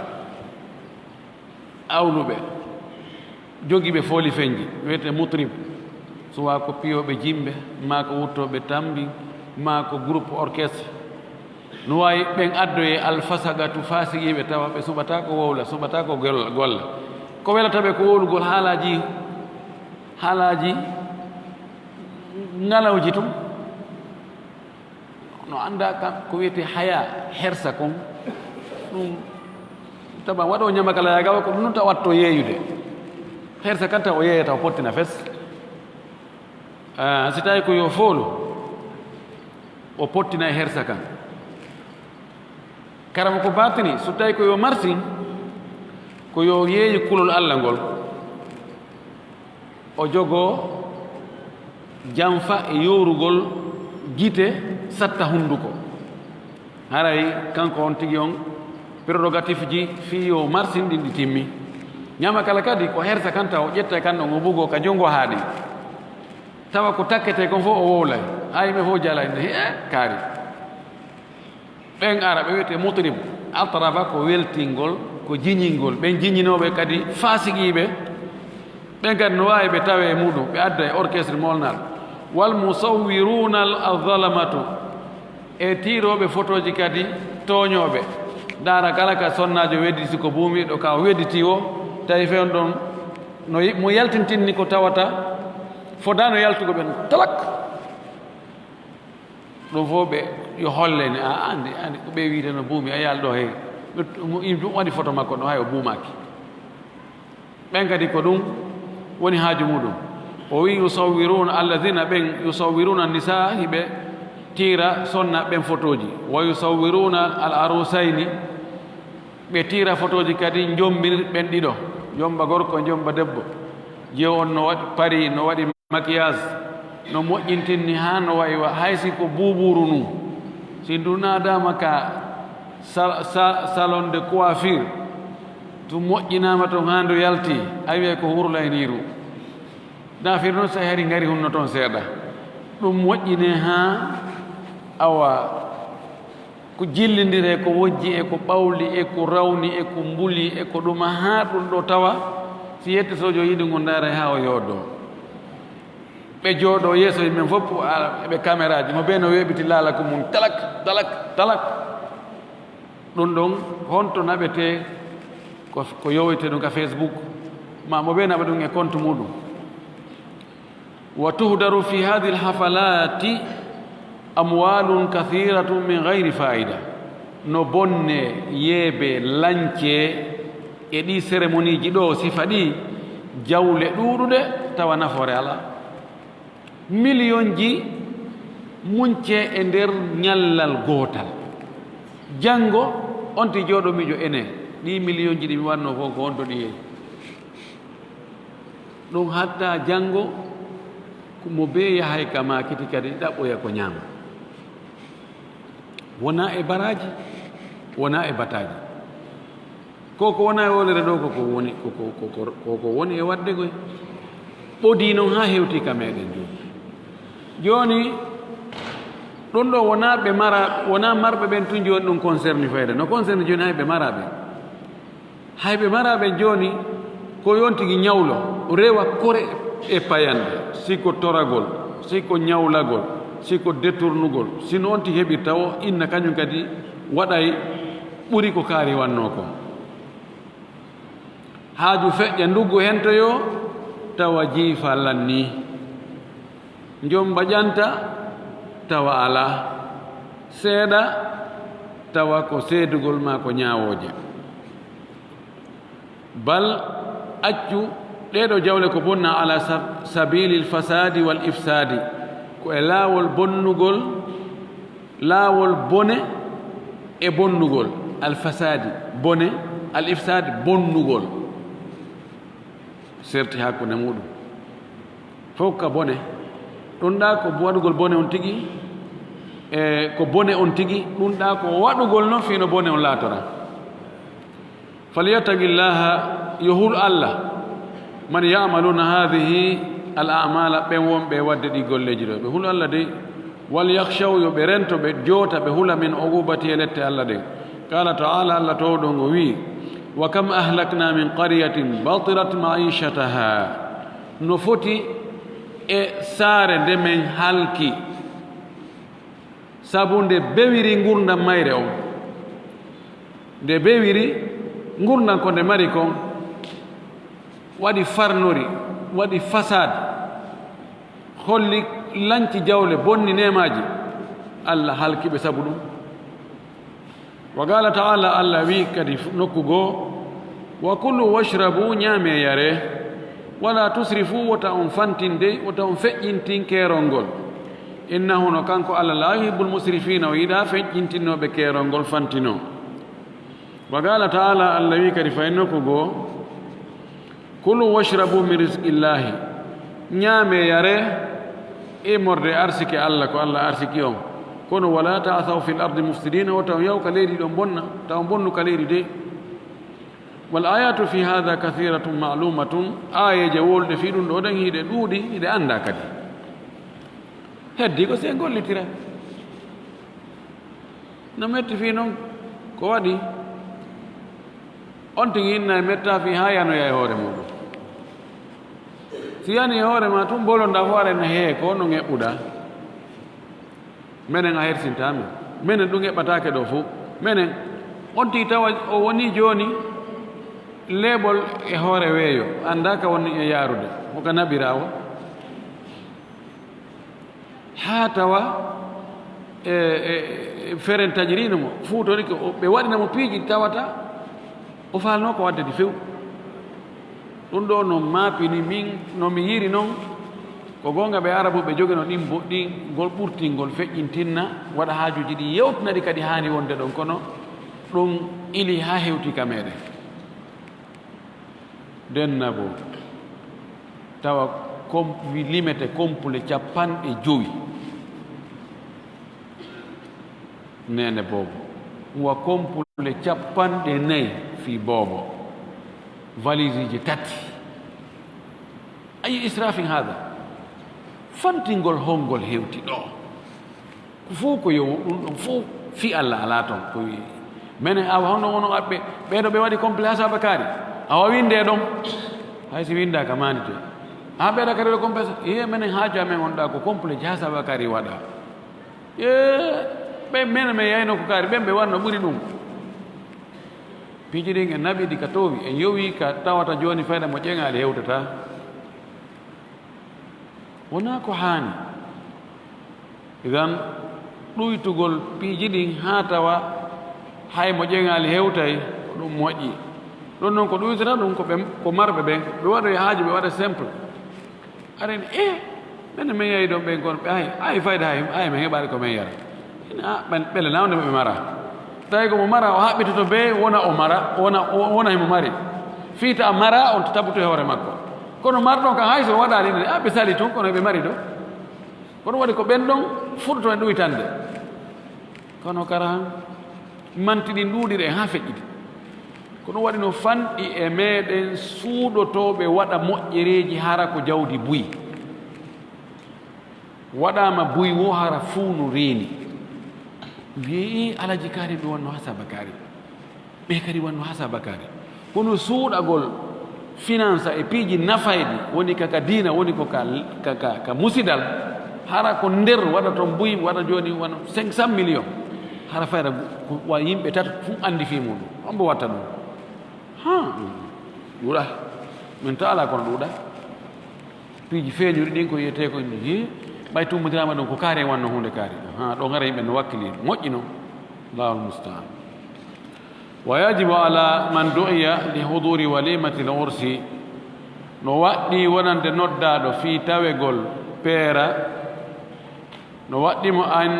Awluɓe, jogiiɓe foolifenji, wiyetee mutrib, soit ko piyooɓe jimɓe, maa ko wuttooɓe tambi, maa ko groupe orchestre. No waawi ɓen addoyee alfasaqatu, faasiqiiɓe, tawa ɓe suɓataa ko wowla, suɓataa ko gol-, golla. Ko welata ɓe ko wowlugol haalaaji, haalaaji ŋalawji tun. No annda kam ko wiyetee haya, hersa kon. Ɗum taba waɗo ñamakala yagawa ko ɗum ta watto yeeyude. Hersa kan taw o yeeyata o pottina fes. Ah, si tawi ko yo foolu, o pottina e hersa kan. Karama ko batini, so tawi ko yo marsin, ko yo yeeyi kulol Alla ngol. O jogoo janfa e yoorugol gite, satta hunnduko. Haray kanko on tigi on, prerogatif ji fii yo marsin ɗin ɗi timmi. Ñamakala kadi ko hersa kan taw o ƴetta kan ɗon o bugoo ka junngo haaɗi. Tawa ko takketee kon fof o wowlay. Haa yimɓe fof jalay nde, he, kaari. Ɓen ara, ɓe wiyetee mutrib, atraba ko weltingol, ko jiñingol. Ɓen jiñinooɓe kadi faasiqiiɓe, ɓen kadi no waawi ɓe tawe e muɗum, ɓe adda e orchestre molnal. Wal musawwiruna al zalamatu, e tiirooɓe fotooji kadi tooñooɓe. Ndaara kala ka sonnaajo wedditi ko buumiiɗo ka o wedditi o, tawi fe on ɗon no yi-, mo yaltintinni ko tawata fodaano yaltugol ɓen talak. Ɗum fof ɓe yo holle ni, a andi, andi ko ɓe wiide no buumi, a yaal ɗo he. Ɗum, ɗum, ɗum waɗi foto makko ɗo, hay o buumaaki. Ɓen kadi ko ɗum woni haaju muɗum. O wi, yusawwiruna alladhina, ɓen yusawwiruna nisa, hiɓe tiira sonna ɓen fotooji. Wa yusawwiruna al arusayni, ɓe tiira fotooji kadi, njombir ɓen ɗiɗo, njomba gorko, njomba debbo. Jeew on no waɗi pari, no waɗi maquillage, no moƴƴintinni haa no wayi wa, hay si ko buubuuru nun. Si ndu naadaama ka sa-, sa-, salon de coiffure, tu moƴƴinaama ton haa ndu yalti, a wi'ay ko hurlayniiru. Naafir noon, so hari ngari hunno toon seeɗa. Ɗum moƴƴinee haa awa ko jillindire, ko wojji e ko ɓawli e ko rawni e ko mbuli e ko ɗuma haa ɗum ɗo tawa si yettotoojo yiɗi ngu ndaara haa o yoodo. Ɓe jooɗo yeeso yimɓe fof, a, ɓe kameraaji mo bee no weeɓiti laala ko mum talak, talak, talak. Ɗum ɗon honto naɓetee ko, ko yowete ɗum ka Facebook, ma mo bee naɓa ɗum e compte muɗum. Wa tuhdaru fi hadhihi alhafalati amwalun kathiratun min ghayri faida. No bonne yeebe lance e ɗi cérémonie ji ɗo sifa ɗi jawle ɗuuɗuɗe tawa nafoore ala. Miliyonji munce e nder ñallal gootal. Janngo on ti jooɗo miijo ene ɗi miliyonji ɗi mi wanno fof ko honto ɗi yehi. Ɗum hatta janngo mo bee yahay ka maakiti kadi ɗaɓɓoya ko ñaama. Wona e baraaji, wona e bataaji. Ko ko wona e wolere ɗo, ko ko woni, ko ko, ko ko, ko ko woni e waɗde koy. Ɓodii noon haa hewti ka meɗen jooni. Jooni, ɗum ɗo wona ɓe mara, wona marɓe ɓen tun jooni ɗum concerni fayde. No concerni jooni hay ɓe mara ɓe. Hay ɓe mara ɓe jooni, ko yon tigi ñawlo, rewa kore e payande, si ko toragol, si ko ñawlagol, si ko detournugol, si no on tigi heɓirta o, inna kañum kadi waɗay ɓuri ko kaari wanno kon. Haaju feƴƴa nduggu hen to yo tawa jiifa lanni. Njomba ƴanta tawa alaa. Seeɗa tawa ko seedugol maa ko ñaawooje. Bal accu ɗee ɗoo jawle ko bonna ala sa-, sabilil fasadi wal ifsadi. Ko e laawol bonnugol, laawol bone e bonnugol. Al fasadi, bone, al ifsadi, bonnugol. Serti hakkunde muɗum. Fof ka bone. Ɗum ɗa ko waɗugol bone on tigi, e ko bone on tigi, ɗum ɗa ko waɗugol noon fii no bone on laatora. Falyattaqillaha, yo hul Allah, man ya'maluna hadhihi al a'mala, ɓen wonɓe waɗde ɗi golleeji ɗo. Ɓe hul Allah dey, wal yakhshaw, yo ɓe rento, ɓe joota, ɓe hula min uqubati e lette Allah ɗen. Qala ta'ala, Allah towɗo ngo wi'i, wa kam ahlakna min qaryatin batirat ma'ishataha. No foti e saare nde men halki, sabu nde bewiri ngurndan mayre on. Nde bewiri ngurndan ko nde mari kon, waɗi farnori, waɗi fasad, holli lanci jawle, bonni neemaaji. Allah halki ɓe sabu ɗum. Wa qala ta'ala, Allah wi kadi nokku goo, wa kulu washrabu, ñaame yare, wala tusrifu, wota on fantinde, wota on feƴƴintin keerol ngol. Innahu, no kanko Allah, la yuhibbul musrifina, o yiɗa feƴƴintinnooɓe keerol ngol fantinoo. Wa qala ta'ala, Allah wi kadi fay nokku goo, kulu washrabu min rizqillahi, ñaame yare immorde arsike Allah, ko Allah arsiki on. Kono wala ta'thaw fil ardi mufsidina, wota on yaw ka leydi ɗon bonna, ta on bonnu ka leydi de. Wal ayatu fi hadha kathiratun ma'lumatun, aayeeje wolde fii ɗum ɗo ɗen hiɗe ɗuuɗi, hiɗe annda kadi. Heddi ko si en gollitira. No metti fii non ko waɗi. On tigi inna e metta fii haa yanoya e hoore muɗum. Si yani e hoore ma tun, bolonda fof aɗa hee ko no ŋeɓɓuɗa. Menen a hersinta men. Menen ɗum eɓɓataake ɗo fof. Menen, on tigi tawa o woni jooni leeɓol e hoore weeyo, annda ka woni e yaarude, ko ka naɓira o. Haa tawa e, e, e feren taƴirino mo, fuutorike o, ɓe waɗina mo piiji tawata o faalno ko waɗde ɗi few. Ɗum ɗo no maapini min, no mi yiiri non, ko goonga ɓe Arabuɓe jogino ɗin bo-, ɗin, ngol ɓurtingol feƴƴintinna, waɗa haajuuji ɗi yewtinadi kadi haani wonde ɗon, kono ɗum ili haa hewti ka meɗen. Nden nabo, tawa kom-, wi limete kompule capanɗe jowi. Neene boobo, wa kompule capanɗe nayi fii boobo, valisiji tati. Ayi israfin hada? Fantingol hongol hewti ɗo? Ko fof ko yo ɗum ɗon fof fii Allah alaa toon. Ko wi-, menen awa honno wono aɓɓe, ɓeeɗo ɓe waɗi complet haa Saaba Kaari. Awa winde ɗon. Hay si winda ka maani to. Ha ɓeeɗa kadi ɗo complet. Iye menen haaju amen on ɗa ko complet haa Saaba Kaari waɗa. Ee, ɓe men, men yayno ko kaari, ɓen ɓe wanno ɓuri ɗum. Piiji ɗin en naɓi ɗi ka toowi, en yowi ka tawata jooni fayda mo ƴeŋaali hewtata. Wonaa ko haani. Idan, ɗuytugol piiji ɗin haa tawa hay mo ƴeŋaali hewtay, ko ɗum moƴƴi. Ɗum noon ko ɗuytata ɗum ko ɓe, ko marɓe ɓen, ɓe waɗoya haaju, ɓe waɗa simple. Aɗa anndi, eh, mene men yahi ɗon ɓen kono ɓe, ay, ay fayda hay, ay men heɓaali ko men yara. Ina, ɓen, ɓele nawde ɓe mara. Tawi ko mo mara, o haɓɓitoto be wona o mara, wona, o, wona himo mari. Fii ta mara, on tabuto e hoore makko. Kono marɗon kan hay so waɗaali ɗum, a ɓe sali tun, kono ɓe mari ɗo. Kono waɗi ko ɓen ɗon fuɗɗoto e ɗuytande. Kono kara han, manti ɗin ɗuuɗiri en haa feƴƴiti. Kono waɗi no fanɗi e meɗen suuɗotooɓe waɗa moƴƴereeji hara ko jawdi buy. Waɗaama buy wo hara fuu no reeni. Wi'ee, "Ee, Alhaji Kaari ɓe wonno haa Saaba Kaari. Ɓe kadi wonno haa Saaba Kaari." Kono suuɗagol finansa e piiji nafayɗi woni ka, ka diina, woni ko ka, ka, ka, ka musidal. Hara ko nder waɗa toon buy, waɗa jooni wano cinq cent millions. Hara fayda ko wa yimɓe tato fuu anndi fii muɗum. On mbo watta ɗum. Ha, ɗuuɗa. Min ta alaa kono ɗuuɗa. Piiji feeñuɗi ɗin ko wiyetee ko ɓay tummodiraama ɗum ko kaari en wanno huunde kaari. Ha, ɗo ngara yimɓe no wakkili. Moƴƴi non. Allahu musta'an. Wa yajibu ala man du'iya li huduri walimati l-ursi. No waɗɗii wonande noddaaɗo fii tawegol peera. No waɗɗii mo an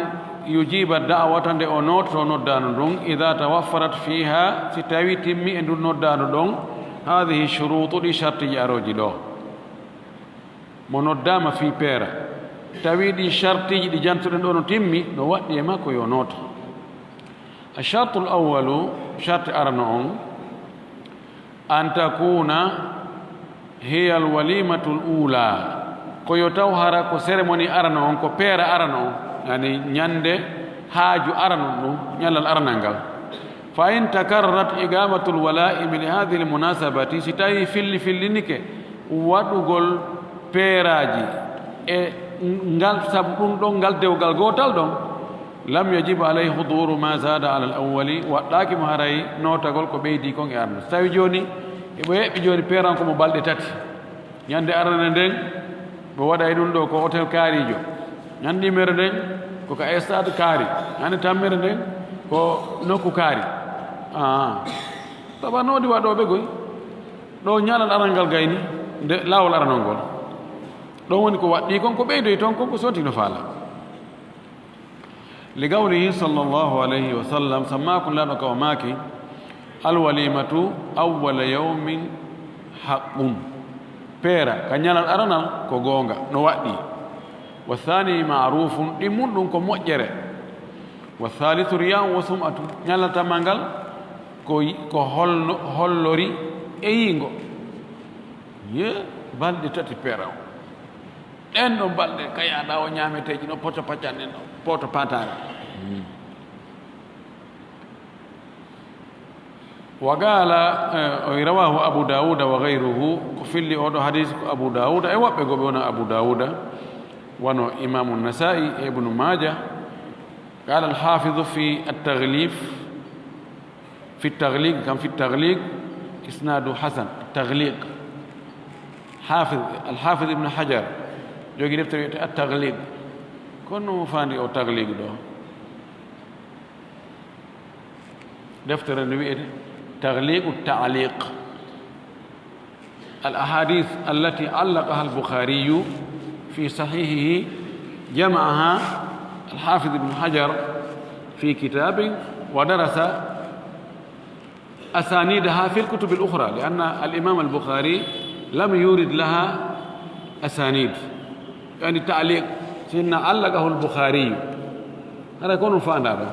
yujiba da'wata nde o noototo noddaandu ndun, ida tawaffarat fiha, si tawii timmi e ndun noddaandu ɗon, hadihi shuruutu, ɗi shartiiji arooji ɗo. Mo noddaama fii peera, tawii ɗin shartiiji ɗi jantuɗen ɗo no timmi, no waɗɗii e makko yo nooto. Ashartul awwalu, sharti arano on, an takuna hiya alwalimatul ula, ko yo taw hara ko cérémonie arano on, ko peera arano on, yani ñande haaju arano ɗum, ñallal aranal ngal. Fa in takarrarat iqamatul walaimi li hadhihi almunasabati, si tawi filli fillinike waɗugol peeraaji e ngal, sabu ɗum ɗon, ngal dewgal gootal ɗon, lam yajib alayhi huduru ma zada ala al-awwali, waɗɗaaki mo haray nootagol ko ɓeydii kon e arno. So tawi jooni, eɓe eɓɓi jooni peeran ko mo balɗe tati. Ñande arane nden, ɓe waɗay ɗum ɗo ko hôtel kaariijo. Ñande ɗimmere nden, Ko ka stade kaari, hande tammere nden ko nokku kaari. Ah. Saba noodi waɗooɓe goy, ɗo ñalal arangal gayni, nde laawol aranol ngol. Ɗon woni ko waɗɗii kon, ko ɓeydoyi ton kon, ko sonti no faala. Li qawlihi sallallahu alayhi wa sallam, sammaakun laaɗo ka o maaki, "Alwalimatu awwala yawmin haqqun." Peera ka ñalal aranal ko goonga, no waɗɗii. "Wa thani ma'rufun," ɗi mun ɗum ko moƴƴere. "Wa thalithu riya'un wa sum'atun," ñalal tamal ngal ko, ko holno, hollori e yiingo. Ye, balɗe tati peera o. Ɗen ɗon balɗe ka yaaɗa o ñaameteeji no poto paccanɗen ɗo, poto patara. Wa qala, eh, o rawahu Abu Dawuda wa ghayruhu, ko filli oɗo hadis ko Abu Dawuda e woɓɓe goo ɓe wona Abu Dawuda, wano Imamu Nasa'i e Ibnu Maja. Qala al-Hafidu fi at-Taghlif, fi at-Taghliq, kam fi at-Taghliq, isnadu hasan, at-Taghliq. Hafiz, al-Hafiz Ibnu Hajar, jogi deftere wi'ete at-Taghliq. Kono mo fandi o Taghliq ɗo? Deftere nde wi'ete Taghliqu Ta'liq. Al-ahadith allati allaqaha al-Bukhari fi sahihihi jama'aha al-Hafiz Ibn Hajar fi kitabin wa darasa asanidaha fi al-kutub al-ukhra, li anna al-Imam al-Bukhari lam yurid laha asanid. Yani ta'liq, sinna allaqahu al-Bukhari. Hara kono fanda ɗo.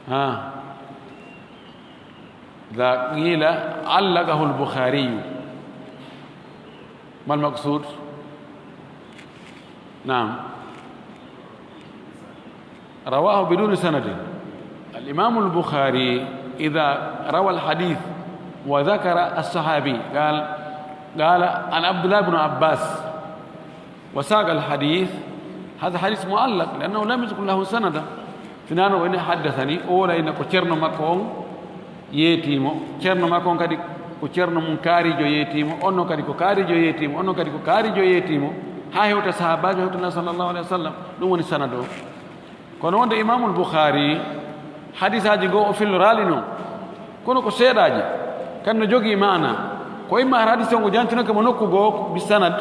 ها. إذا قيل علقه البخاري، ما المقصود؟ نعم. رواه بدون سند. الإمام البخاري إذا روى الحديث وذكر الصحابي، قال، قال: "عن عبد الله بن عباس." وساق الحديث، هذا حديث معلق لأنه لم يذكر له سندا. Finaa no o inni haddathani, o wona ina ko ceerno makko on yeetii mo. Ceerno makko on kadi ko ceerno mum kaariijo yeetii mo. On non kadi ko kaariijo yeetii mo. On non kadi ko kaariijo yeetii mo. Haa hewta sahaabaajo, hewta Nabi sallallahu alaihi wasallam. Ɗum woni sanad o. Kono wonde Imaamul Bukhaari, hadisaaji goo o filloraali non. Kono ko seeɗaaji. Kan no jogii maana. Ko imma har hadis on o jantinake mo nokku goo bi sanad,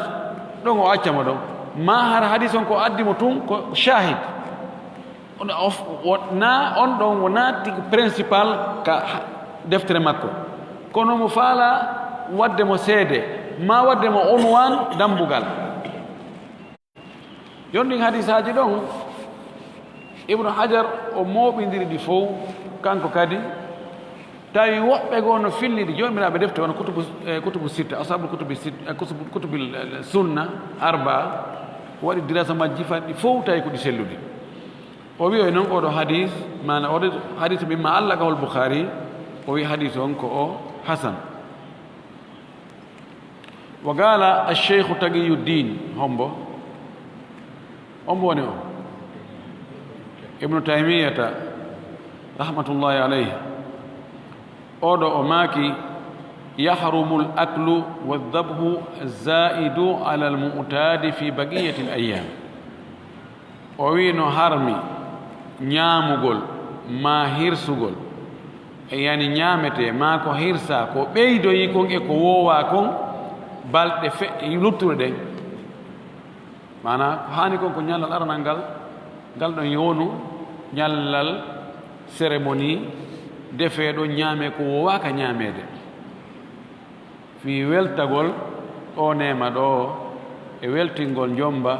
ɗon o acca mo ɗon. Maa har hadis on ko addi mo tun ko shahid. On, of, wo-, na, on ɗon wonaa tigi principal ka ha-, deftere makko. Kono mo faala wadde mo seede, maa wadde mo unwaan dambugal. Yon ɗin hadisaaji ɗon, Ibnu Hajar o mooɓindiri ɗi fow, kanko kadi, tawi woɓɓe goo no fillidi joomiraaɓe defte, wano kutubu, eh, kutubu sitta, ashabul kutubi sitta, eh, kutubu, kutubil, eh, sunna arba'a, o waɗi dirasa majji fay ɗi fow tawi ko ɗi selluɗi. O wi'oy non oɗo hadis, maana oɗo hadis mimma allaqahul Bukhari, o wi hadis on ko o hasan. Wa qala ash-Shaykhu Taqiyuddin, hombo? Hombo woni o? Ibnu Taymiyata, rahmatullahi alayhi. Oɗo o maaki, "Yahrumul aklu wa dhabhu zaidu ala al-mu'tadi fi baqiyatil ayyam." O wi'i no harmi ñaamugol maa hirsugol, e yani ñaametee maa ko hirsaa, ko ɓeydoyi kon e ko woowaa kon balɗe fe-, luttuɗe ɗen. Maanaa, ko haani kon ko ñallal aranal ngal, ngal ɗon yownu ñallal cérémonie, defee ɗo ñaamee ko woowaaka ñaameede. Fii weltagol ɗoo neema ɗoo, e weltingol njommba,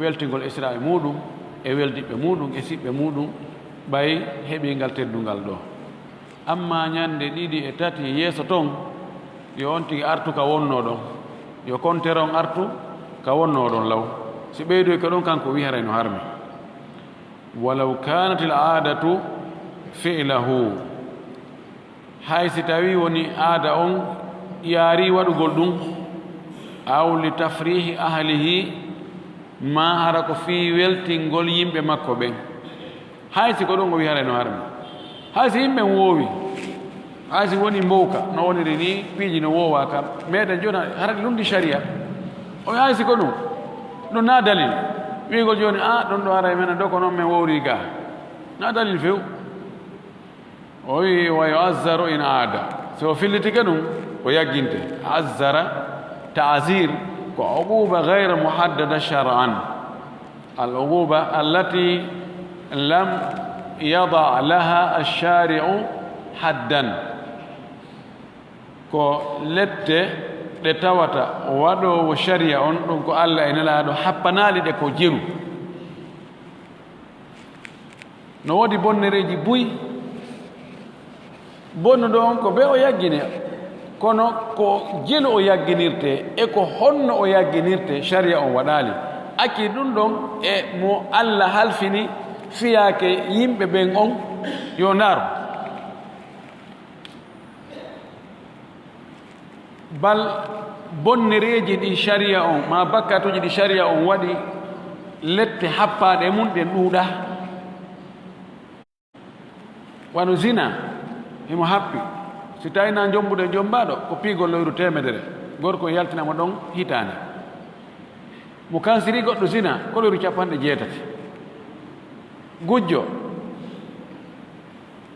weltingol Israa e muuɗum, e weldiɓɓe muuɗum, e siɓɓe muuɗum, ɓay heɓii ngal teddungal ɗoo. Ammaa ñannde ɗiɗi e tati yeeso ton, yo on tigi artu ka wonnoo ɗon. Yo kontere on artu ka wonnoo ɗon law. Si ɓeydoyi ka ɗon, kanko wiharay no harmi. Walaw kaanatil aadatu fi'lahu. Hay si tawii woni aada on yaarii waɗugol ɗum, aw li tafriihi ahlihi, maa hara ko fii weltingol yimɓe makko ɓen. Hay si ko ɗum o wiharay no harmi. Hay si yimɓe woowi, hay si woni mbowka, no woniri ni, piiji no woowaa ka, meɗen jooni hara ɗi lundi sharia. O hay si ko ɗum, ɗum na dalil. Wiigol jooni, "A, ɗum ɗo haray menen ɗo ko noon men wowri ga." Na dalil few. O wi, "Wa yu'azzaru in aada." Si o fillitike ɗum, o yagginte. Azzara, ta'zir, ko uquba gayra muhaddada shar'an. Al uquba allati lam yada laha ash-shari'u haddan. Ko lette ɗe tawata waɗoowo shari'a on, ɗum ko Allah e Nelaaɗo happanaali ɗe ko jelu. No woodi bonnereeji buy. Bonnuɗo on ko be o yaggine, kono ko jelu o yagginirte e ko honno o yagginirte, shari'a on waɗaali. Acci ɗum ɗon e mo Allah halfini fiyaake yimɓe ɓen on yo ndaaru. Bal bonnereeji ɗi shari'a on, ma bakkatuuji ɗi shari'a on waɗi, lette happaaɗe e mum ɗen ɗuuɗa. Wano zina, himo happi. Si tawi na jombuɗo e jombaaɗo, ko piigol loyru teemedere. Gorko yaltina mo ɗon hitaande. Mo kansiri goɗɗo zina, ko loyru capanɗe jeetati. Gujjo,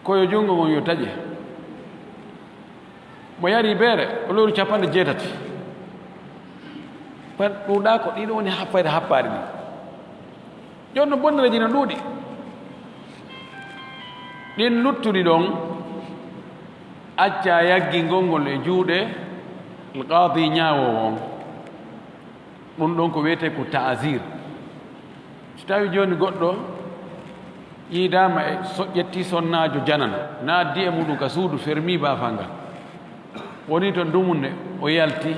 ko yo junngo ngon yo taƴe. Mo yari beere, ko loyru capanɗe jeetati. Pat ɗuuɗa ko ɗiɗo woni happayde happaari ɗi. Jooni no bonnereeji no ɗuuɗi. Ɗin luttuɗi ɗon, acca yaggingol ngol e juuɗe alqaadi ñaawoowo on. Ɗum ɗon ko wiyetee ko ta'zir. Si tawi jooni goɗɗo yiidaama e so ƴetti sonnaajo janano, na addi e muɗum ka suudu, fermi baafal ngal. Woni to dumunne, o yalti.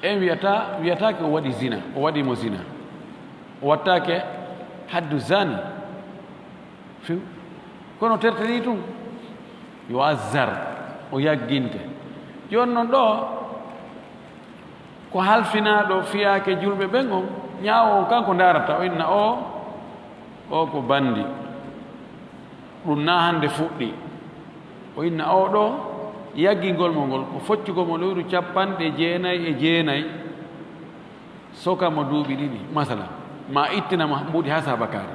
En wiyata, wiyataake o waɗi zina, o waɗi mo zina. O wattaake haddu zani. Few. Kono tertanii tun, yo azzar, o yagginte. Jooni non ɗo, ko halfinaaɗo fiyaake julɓe ɓen on, ñaawo on kanko ndaarata, o inna o, o ko bandi. Ɗum na hannde fuɗɗi. O inna o ɗo, yaggingol mo ngol, ko foccugol mo lewru capanɗe jeenay e jeenay, soka mo duuɓi ɗiɗi, masala, ma ittina mo mbuuɗi haa saabakaari.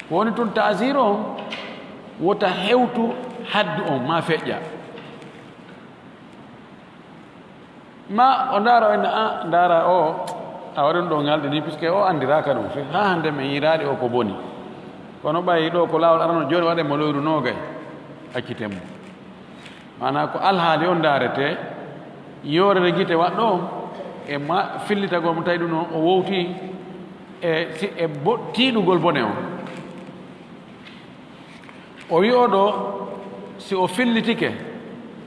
Ko woni tun taasir on, wota hewtu haddu on, ma feƴƴa. Ma o ndaara o inna, "A, ndaara o, a waɗi ɗum ɗo ngalɗi ni, puisque o anndiraaka ɗum fe. Haa hannde men yiiraade o ko boni. Kono ɓay ɗo ko laawol arano jooni waɗe mo lewru noogay, acciten mo." Maanaa ko alhaali on ndaarete, yoorere gite waɗɗo on, e ma fillitagol mo tawi ɗum noon o wowti e si, e bo-, tiiɗugol bone on. O wi'o ɗo, si o fillitike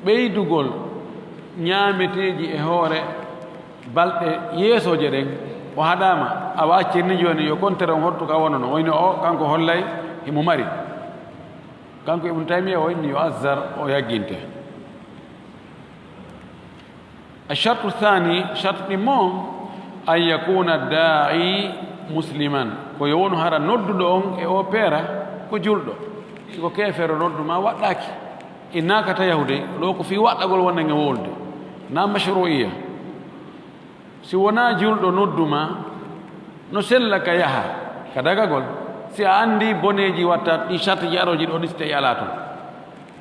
ɓeydugol ñaameteeji e hoore balɗe yeesooje ɗen, o haɗaama, awa accir ni jooni yo kontere on hottu ka wonono, o ino o, kanko hollay himo mari. Kanko Ibnu Taymiya o inni yo azzar o yagginte. Ashartu thani, shartu ɗimmo on, an yakuna da'i musliman, ko yo wonu hara nodduɗo on e o peera ko julɗo. Si ko keefeero noddu ma waɗɗaaki, innaka ta yahude, ɗo ko fii waɗɗagol wonde nge wolde, na mashru'iyya. Si wonaa julɗo noddu ma, no sella ka yaha ka dagagol, si a anndi boneeji watta ɗi shartuji arooji ɗo ɗiste e alaa ton.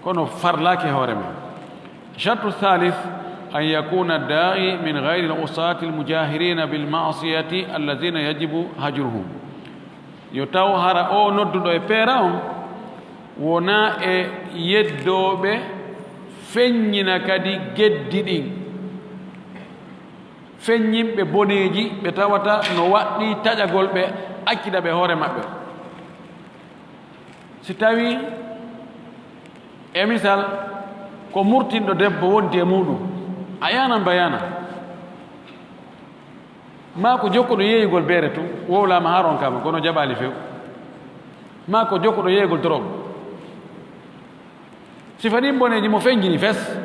Kono farlaaki hoore men. Shartu thalith, an yakuna da'i min ghayri al-usati al-mujahirina bil ma'siyati alladhina yajibu hajruhum. Yo taw hara o nodduɗo e peera on wonaa e yeddooɓe feññina kadi geddi ɗin. Feññinɓe boneeji ɓe tawata no waɗɗii taƴagol ɓe, accida ɓe hoore maɓɓe. Si tawii, e misal, ko murtinɗo debbo wondi e muuɗum, a yanan bayaana. Maa ko jokkuɗo yeeyugol beere tun, wowlaama haa ronkaama, kono jaɓaali few. Maa ko jokkuɗo yeeyugol dorog. Sifa ɗin boneeji mo feñjini fes.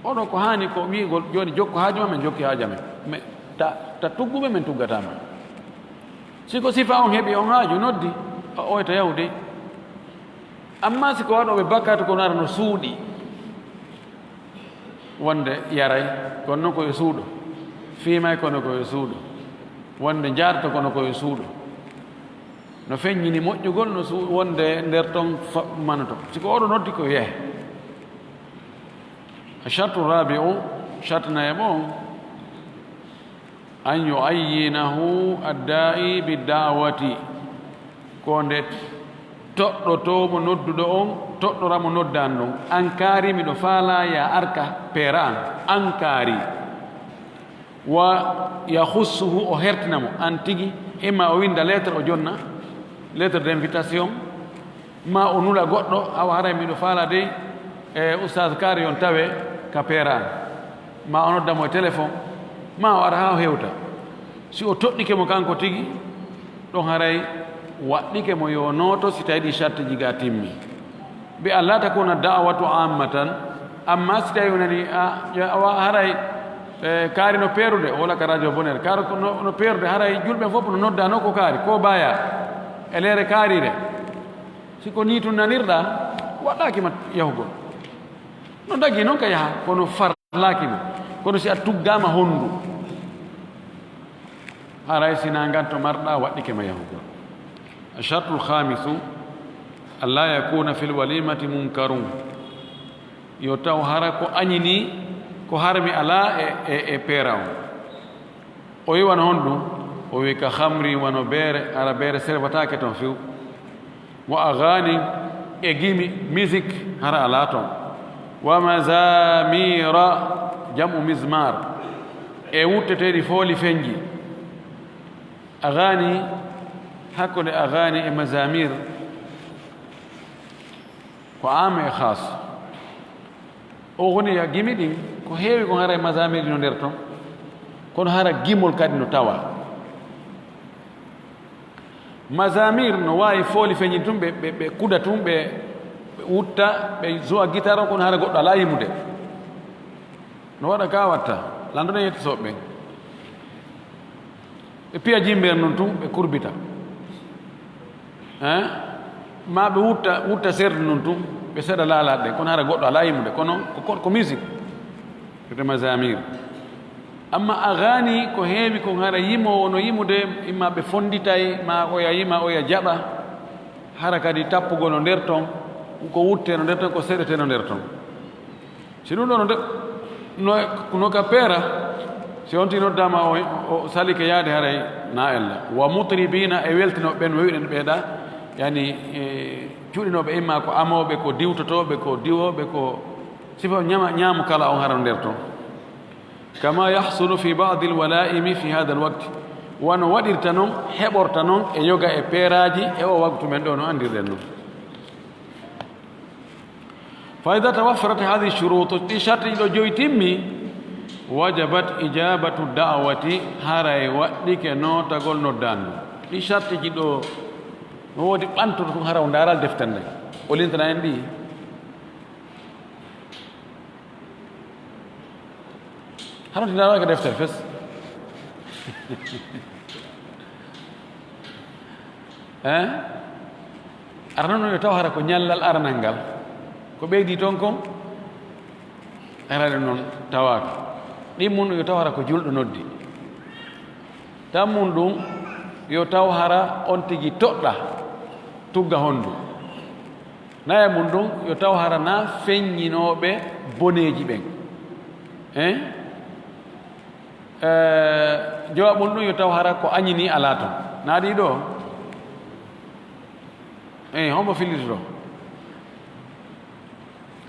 Oɗo ko haani ko wi'ugol, jooni jokku haaju ma, men jokki haaju amen. Me, ta, ta tuggu ɓe, men tuggataa ma. Si ko sifa on heɓi on haaju, noddi, a oyta yahu dey. Amma si ko waɗooɓe bakkaatu, kono ara no suuɗi. Wonde yaray, kono noon ko yo suuɗo. Fiimay, kono ko yo suuɗo. Wonde njaarta kono ko e suuɗo. No feññini moƴƴugol no su-, wonde nder ton fa-, manoto. Si ko oɗo noddi ko yehe. Ashartu rabi'u, sharti nayaɓo on, an yu'ayyinahu adda'i bid-da'wati. Ko nde toɗɗotoo mo nodduɗo on, toɗɗora mo noddaan ɗon. An kaari miɗo faalaa ya arka peera an. An kaari. Wa yahussuhu, o hertina mo, an tigi, imma o winda lettre, o jonna, lettre d'invitation, ma o nula goɗɗo, awa haray miɗo faala dey, e Oustaz kaari on tawe ka peera an, ma o nodda mo e téléphone, ma o ara haa o hewta. Si o toɗɗike mo kanko tigi, ɗon haray waɗɗike mo yo nooto si tawi ɗi shartiji ga timmi. Bi an la takuna da'watu ammatan, amma si tawi o nani, a, yo, awa haray, e, kaari no peerude, o wala ka radio bonere, kaari ko no, no peerude, haray julɓe fof no nodda no ko kaari, ko baya, e leere kaarire. Si ko ni tun nanirɗa, waɗɗaaki ma yahugol. No dagi noon ka yaha, kono farlaaki ma. Kono si a tuggaama hondu, haray si na nganto marɗa, waɗɗike ma yahugol. Ashartul khamisu, an la yakuna fil walimati munkarun. Yo taw hara ko añini, ko harmi alaa e, e, e peera on. O wi'an honɗum? O wi'i ka khamri, wano beere, hara beere servataake ton few. Wa aghani, e gimi, musique, hara alaa ton. Wa mazamira, jam'u mizmar, e wutteteeɗi fooli fenji. Aghani, hakkunde aghani e mazamir, ko am e khas. O woni ya gimi ɗin, ko heewi kon hara e mazamir no nder ton, kono hara gimol kadi no tawa. Mazamir no waawi fooli feñin tun, ɓe, ɓe, ɓe kuda tun, ɓe, ɓe wutta, ɓe zuwa gitaro, kono hara goɗɗo alaa yimude. No waɗa ka watta, lanndone yettisooɓe ɓen. Ɓe piya jimbeer non tun, ɓe kurbita. Hein? Ma ɓe wutta, wutta serdu non tun, ɓe seeɗa laalaaɗe ɗen, kono hara goɗɗo alaa yimude, kono ko, ko, ko musique. Wiyete mazamir. Amma aghani ko heewi kon hara yimoowo no yimude, imma ɓe fonnditay, ma oya yima, oya jaɓa. Hara kadi tappugol no nder ton, ko wutte no nder ton, ko seɗete no nder ton. Si ɗum ɗo no de, no, no ka peera, si on tigi noddaama o, o salike yaade haray na ella. Wa mutribina, e weltinooɓe ɓen, wewiɗen ɓeeɗa, yani, e, cuɗinooɓe imma ko amooɓe, ko diwtotooɓe, ko diwooɓe, ko sifa ñama, ñaamu kala on hara nder ton. Kama yahsulu fi ba'dil wala'imi fi hadal waqti. Wano waɗirta non, heɓorta non e yoga e peeraaji e o waktu men ɗo no anndirɗen non. Fa idha tawaffarat hadhihi shurut, ɗi sharti ɗo joyi timmi, wajabat ijabatu da'wati, haray waɗɗike nootagol noddaandu. Ɗi shartiji ɗo, no woodi ɓantoto tun hara o ndaaral deftere nden. O lintana en ɗi. Hara ti ndaaral ka deftere fes. Hein? Arano no yo taw hara ko ñallal aranal ngal. Ko ɓeydi ton kon? Arade noon tawaaka. Ɗimmun yo taw hara ko julɗo noddi. Tammun ɗum yo taw hara on tigi toɗɗa tugga hondu. Naya mun ɗum yo taw hara na feññinooɓe boneeji ɓen. Hein? Eh, jowa mun ɗum yo taw hara ko añini alaa ton. Na ɗi ɗo? Eh, hombo fillitoto?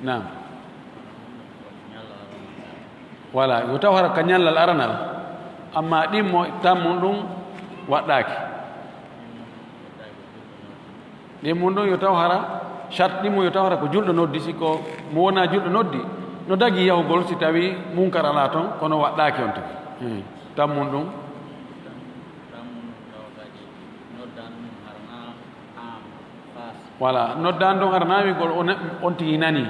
Naam. Voilà, yo taw hara ka ñallal aranal, amma ɗimmo tammun ɗum waɗɗaaki. Ɗimmun ɗum yo taw hara, charte ɗimmo yo taw hara ko julɗo noddi, si ko mo wona julɗo noddi, no dagi yahugol si tawi munkar alaa ton, kono waɗɗaaki on tigi. Hmm. Tammun ɗum. Voilà, noddaandu on hara naawigol on, on tigi nani.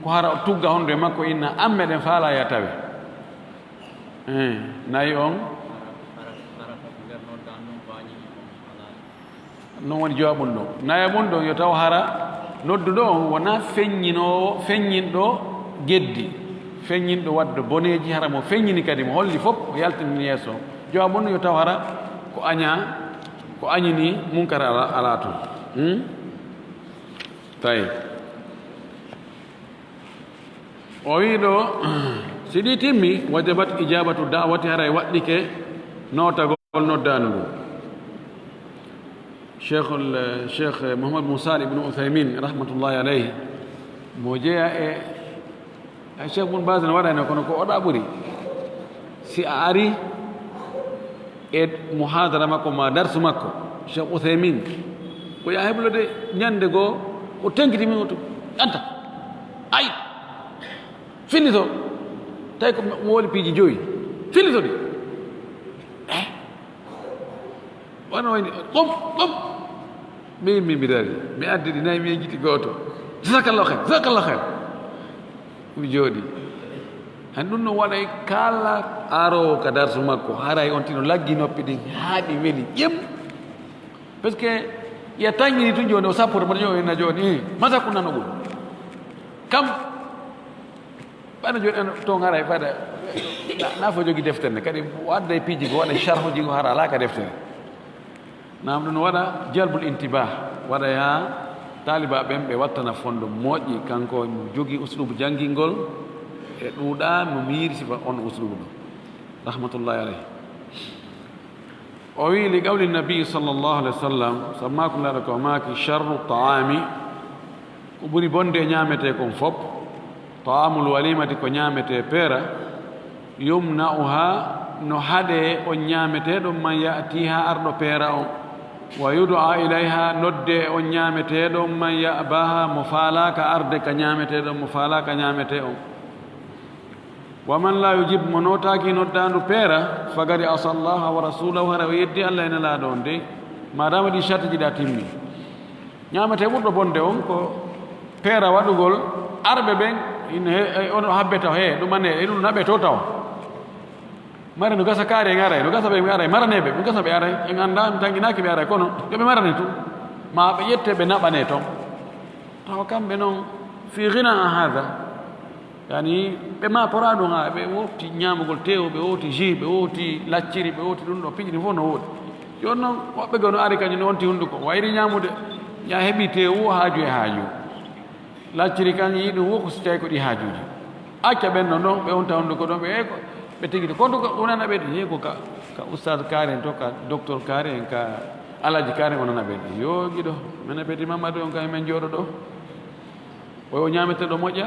Ko hara o tugga hondu e makko inna amme ɗen faala ya tawe. Eh, nayi on. Non woni jawabun ɗon. Naya mun ɗon yo taw hara nodduɗo on wona feññinoowo, feññinɗo geddi. Feññinɗo wadde boneeji hara mo feññini kadi mo holli fof o yaltini yeeso. Jawabun ɗon yo taw hara Ko aña, ko añini munkar ala, ala toon. Hmm? Tawi. O wii ɗo, si ɗi timmi, wajabat ijabatu da'wati, haray waɗɗike nootagol noddaandu ndu. Cheikhul, Cheikh Mouhammad bin Salih ibn Uthaymin, rahmatullahi alayhi, mo jeya e, e Cheikh Bin Baz ne waɗani, kono ko oɗa ɓuri. Si a ari e muhadara makko ma darsu makko, Cheikh Uthaymin, ko ya heblo de ñande goo, o tenkiti min o to, anta. Ay! Fillito. Tawi ko mo woli piiji joyi. Fillito ɗi. Eh? Wano wayni, ɗum, ɗum. Mi yimmi mi dari. Mi addi ɗi nayi, mi yejjiti gooto. Jazakallahu khair, jazakallahu khair. Mi jooɗi. An ɗum no waɗay kala aroowo ka darsu makko. Haray on tino laggi noppi ɗin haa ɗi weli ƴem. Parce que ya tanñini tun jooni o sappo to mbaɗa jooni na jooni. Eh, masa ko nano ɓuri. Kam Ɓayno jooni en toon haray fayda, na, na fo jogi deftere nde, kadi o adda e piiji ko waɗa sharhuji ko hara alaa ka deftere. Naam, ɗum waɗa jalbul intibah, waɗa ya taaliba ɓen ɓe wattana fondo moƴƴi, kanko mo jogi uslubu janngingol e ɗuuɗa mo miiri sifa on uslubu ɗo. Rahmatullahi alayhi. O wii, li qawli nabi sallallahu alayhi wa sallam, sammaaku laaɗo ko maaki, sharru taami, ko ɓuri bonde e ñaametee kon fop, taamul walimati, ko ñaametee peera, yumna'uha, no haɗee on ñaametee ɗon man ya'tiha, arɗo peera on, wa yud'a ilayha, noddee on ñaametee ɗon man ya'baha, mo faalaaka arde ka ñaametee ɗon, mo faalaaka ñaametee on. Wa man la yujib, mo nootaaki noddaandu peera, faqad asa Allaha wa rasulahu, hara o yeddi Allah e Nelaaɗo on de, maadaama ɗi shartiji ɗa timmi. Ñaametee ɓurɗo bonde on ko peera waɗugol arɓe ɓen, ina he, e, on habbeta he, ɗum ane, e ɗum naɓe to taw. Mare no gasa kaari en aray, no gasa ɓe en aray, maraneeɓe, no gasa ɓe aray, en anndaa, en tannginaaki ɓe aray, kono yo ɓe marane tun. Ma ɓe ƴette ɓe naɓane ton. Tawa kamɓe non, fi ghina an hada. Yani, ɓe ma pora ɗum ha, ɓe wofti ñaamugol teewu, ɓe wofti jus, ɓe wofti lacciri, ɓe wofti ɗum ɗo, piiji ɗin fof no woodi. Jooni noon, woɓɓe goo no ari kañum ne onti hunnduko, wayri ñaamude, ya heɓi teewu, haaju e haaju. Lacciri kan, yii ɗum fof ko si tawi ko ɗi haajuuji. Acca ɓen ɗon ɗon, ɓe onta hunnduko ɗon, ɓe, ɓe tigi to. Kono ko wonana ɓe, he ko ka, ka ustaz kaari en to, ka docteur kaari en, ka alaji kaari en wonana ɓe. Yo giɗo, minen ɓe ti Mamadu on ka men jooɗo ɗo. O, o ñaamete ɗo moƴƴa.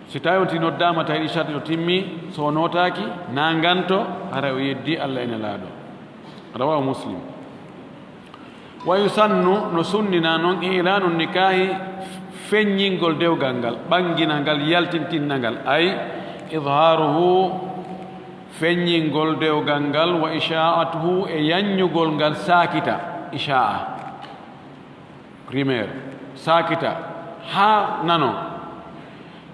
Si tawi on ti noddaama, tawi ɗi sharti o timmi, so o nootaaki, na nganto, hara o yeddi Allah e Nelaaɗo. Rawahu Muslim. Wa yusannu, no sunnina non, i'laanu nikaahi, feññingol dewgal ngal, ɓanngina ngal, yaltintinna ngal, ay idhaaruhu, feññingol dewgal ngal, wa ishaa'atuhu, e yaññugol ngal, saakita, ishaa'a. Primaire, saakita, haa nano.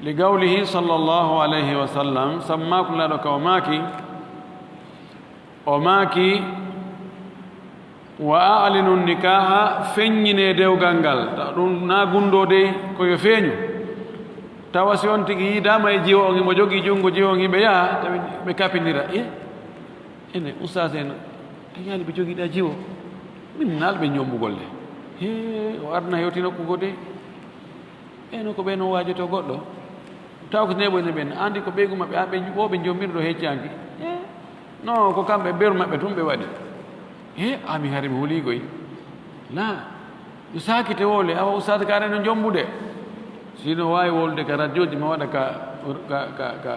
Li qawlihi sallallahu alayhi wa sallam, sammaaku laaɗo ka o maaki, o maaki, wa a'linu nikaaha, feññinee dewgal ngal. Ta ɗum na gunndoo dey ko yo feeñu. Tawa si on tigi yiidaama e jiwo on, himo jogii junngo jiwo on, hiɓe yaha, tawi ɓe kapindira. Eh? Ene, ustaas en, a yiyaani ɓe jogiiɗa jiwo? Min nal ɓe ñombugol le. He, o aduna hewti nokku goo de. Ɓe no ko ɓe no waajoto goɗɗo. Taw ko nebo ene ɓen. Andi ko ɓeygu maɓɓe, a ɓe wo ɓe jombirɗo heccanki. He, no, ko kamɓe beru maɓɓe tun ɓe waɗi. He, ami hari mi huli koy. La. Yo saakite wole, awa ustaas kaare no jombude. Sino waawi wolde ka radioji ma waɗa ka, ka, ka, ka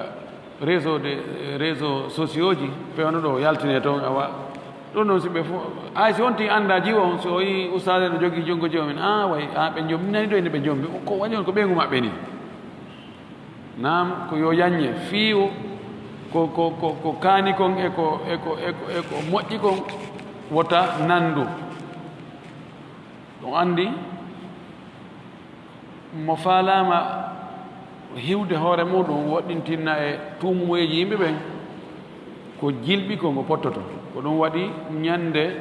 réseau de, réseau sociaux ji, pewno ɗo yaltine toon, awa. Ɗum noon si ɓe fof, ay si on ti annda jiwo on, so o yi ustaas no jogii junngo jiwo men, a way, a ɓe jom, nani ɗo ene ɓe jombi, ko waɗi on ko ɓeyngu maɓɓe ni. Naam, ko yo yaññe, fii o, ko, ko, ko, ko kaani kon e ko, e ko, e ko, e ko moƴƴi kon, wota nandu. Ɗum anndi, mo faalaama hiwde hoore muɗum, woɗɗintinna e tuumuyeeji yimɓe ɓen, ko jilɓi ko ngo pottoto. Ko ɗum waɗi ñande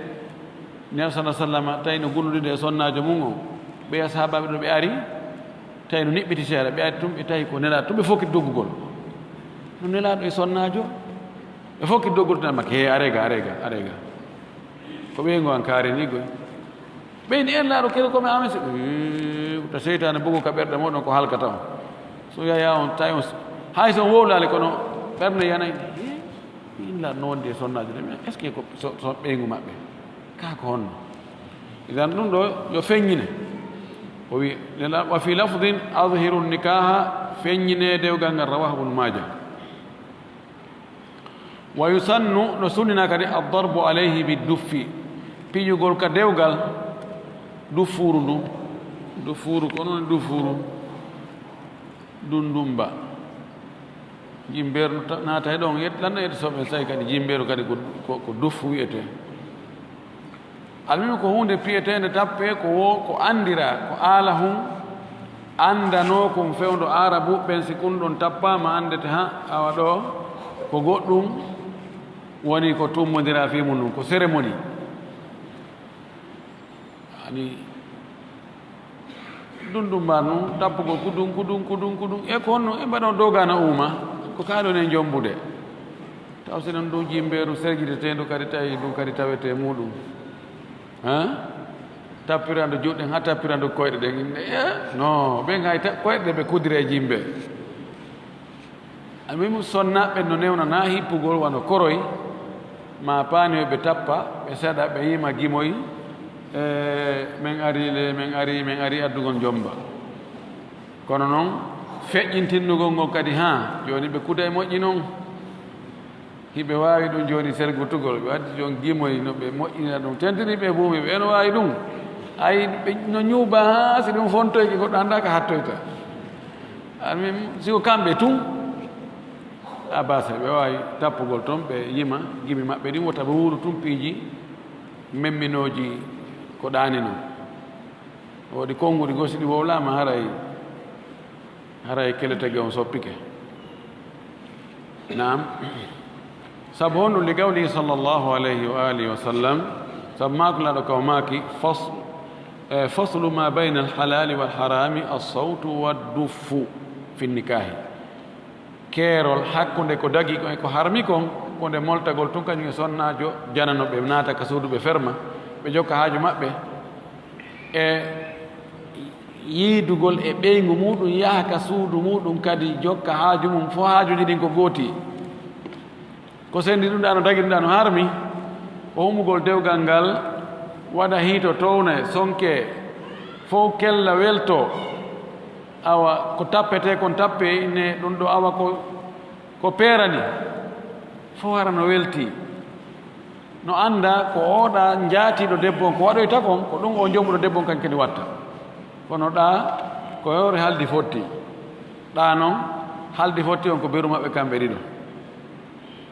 Nelson sallallahu alayhi wa sallam tawi no gullude e sonnaajo mum on. Ɓeya sahaabaaɓe ɗo ɓe ari, tawi no niɓɓiti seeɗa, ɓe ari tun ɓe tawi ko Nelaaɗo, tun ɓe fokkiti doggugol. No Nelaaɗo e sonnaajo, Ɓe fof ki doggortinal makki, "He, arega, arega, arega." Ko ɓeyngu an kaari ni koy. Ɓeyni en laaɗo kere ko mi amen si, "Ee, ta seytaane bugo ka ɓerɗe moɗon ko halkata on." So yaya on, tawi on, hay so on wowlaali kono ɓernde yanay. "Ee, min laaɗo no wondi e sonnaaji de, mais est-ce que ko so, so ɓeyngu maɓɓe? Kaa ko honno?" Idan ɗum ɗo yo feññine. O wi, "Wa fi lafdin, adhiru nikaha, feññine dewgal ngal." Rawahu Ibnu Maaja. "Wa yusannu", no sunnina kadi, "ad-darbu alayhi bid-duffi", piƴugol ka dewgal duffuuru ndu. Duffuuru, ko non duffuuru, dundumba. Jimbeeru no ta-, naata e ɗon, yet-, lan yetto soɓe, so tawi kadi jimbeeru kadi ko, ko, ko duffu wiyetee. Almuhim, ko huunde piyeteende tappe, ko wo, ko anndiraa, ko aala hun anndanoo kun fewndo Aarabuɓe ɓen, si kun ɗon tappaama, anndete, ha, awa ɗo ko goɗɗum woni ko tummbondiraa fii mun ɗum, ko cérémonie. Ani, ɗum, ɗum ma nun, tappugol kudum, kudum, kudum, kudum. E ko honno, e mbaɗon dogana uuma, ko kaaɗon en jombude. Taw si non ɗum jimbeeru serjideteendu kadi tawi ɗum kadi tawete muɗum. Han? Tappirandu juɗɗen, ha tappirandu koyɗe ɗen. Eh, no, ɓen hay ta-, koyɗe ɗe ɓe kudira e jimbe. Almuhimu, sonnaaɓe no newnanaa hippugol wano koroy, ma paani ɓe tappa, ɓe seɗa, ɓe yima gimoy, e, men ari le, men ari, men ari addugol jomba. Kono non, feƴƴintinnugol ngol kadi, haa, jooni ɓe kuda e moƴƴi non. Hiɓe waawi ɗum jooni sergutugol, ɓe addi ɗon gimoy no ɓe moƴƴinira ɗum, tentini ɓe buumi ɓe, eno waawi ɗum. Ay, ɓe no ñuuba haa si ɗum fontoyke, goɗɗo anndaa ka hattoyta. Almin, si ko kamɓe tun, a basa, ɓe waawi tappugol ton, ɓe yima gimi maɓɓe ɗin, wota ɓe wuuru tun piiji memminooji ko ɗaani non. Woodi konnguɗi goo, si ɗi wowlaama, haray, haray kele tege on soppike. Naam. Sabu honɗum? Li qawlihi sallallahu alayhi wa alihi wa sallam, sabu maako Laaɗo ka o maaki, "Fas-, eh, faslu ma bayna al-halali wal harami as-sawtu wad-duffu fi nikaahi." Keerol hakkunde ko dagi kon e ko harmi kon, ko nde moltagol tun kañum e sonnaajo janano, ɓe naata ka suudu, ɓe ferma, ɓe jokka haaju maɓɓe, e yiidugol e ɓeyngu muɗum, yaha ka suudu muɗum kadi jokka haaju mum, fo haajuuji ɗin ko gooti. Ko sendi ɗum ɗa no dagi, ɗum ɗa no harmi, ko humugol dewgal ngal, waɗa hiito, towne, sonke, fow kella, welto. Awa, ko tappetee kon tappee, inne ɗum ɗo, awa, ko, ko peerani. Fow hara no welti. No annda ko oɗa njaatiiɗo debbo on, ko waɗoyta kon, ko ɗum o jommuɗo debbo on kañ kadi watta. Kono ɗa, ko hewre haldi fotti. Ɗa non, haldi fotti on ko beru maɓɓe kamɓe ɗiɗo.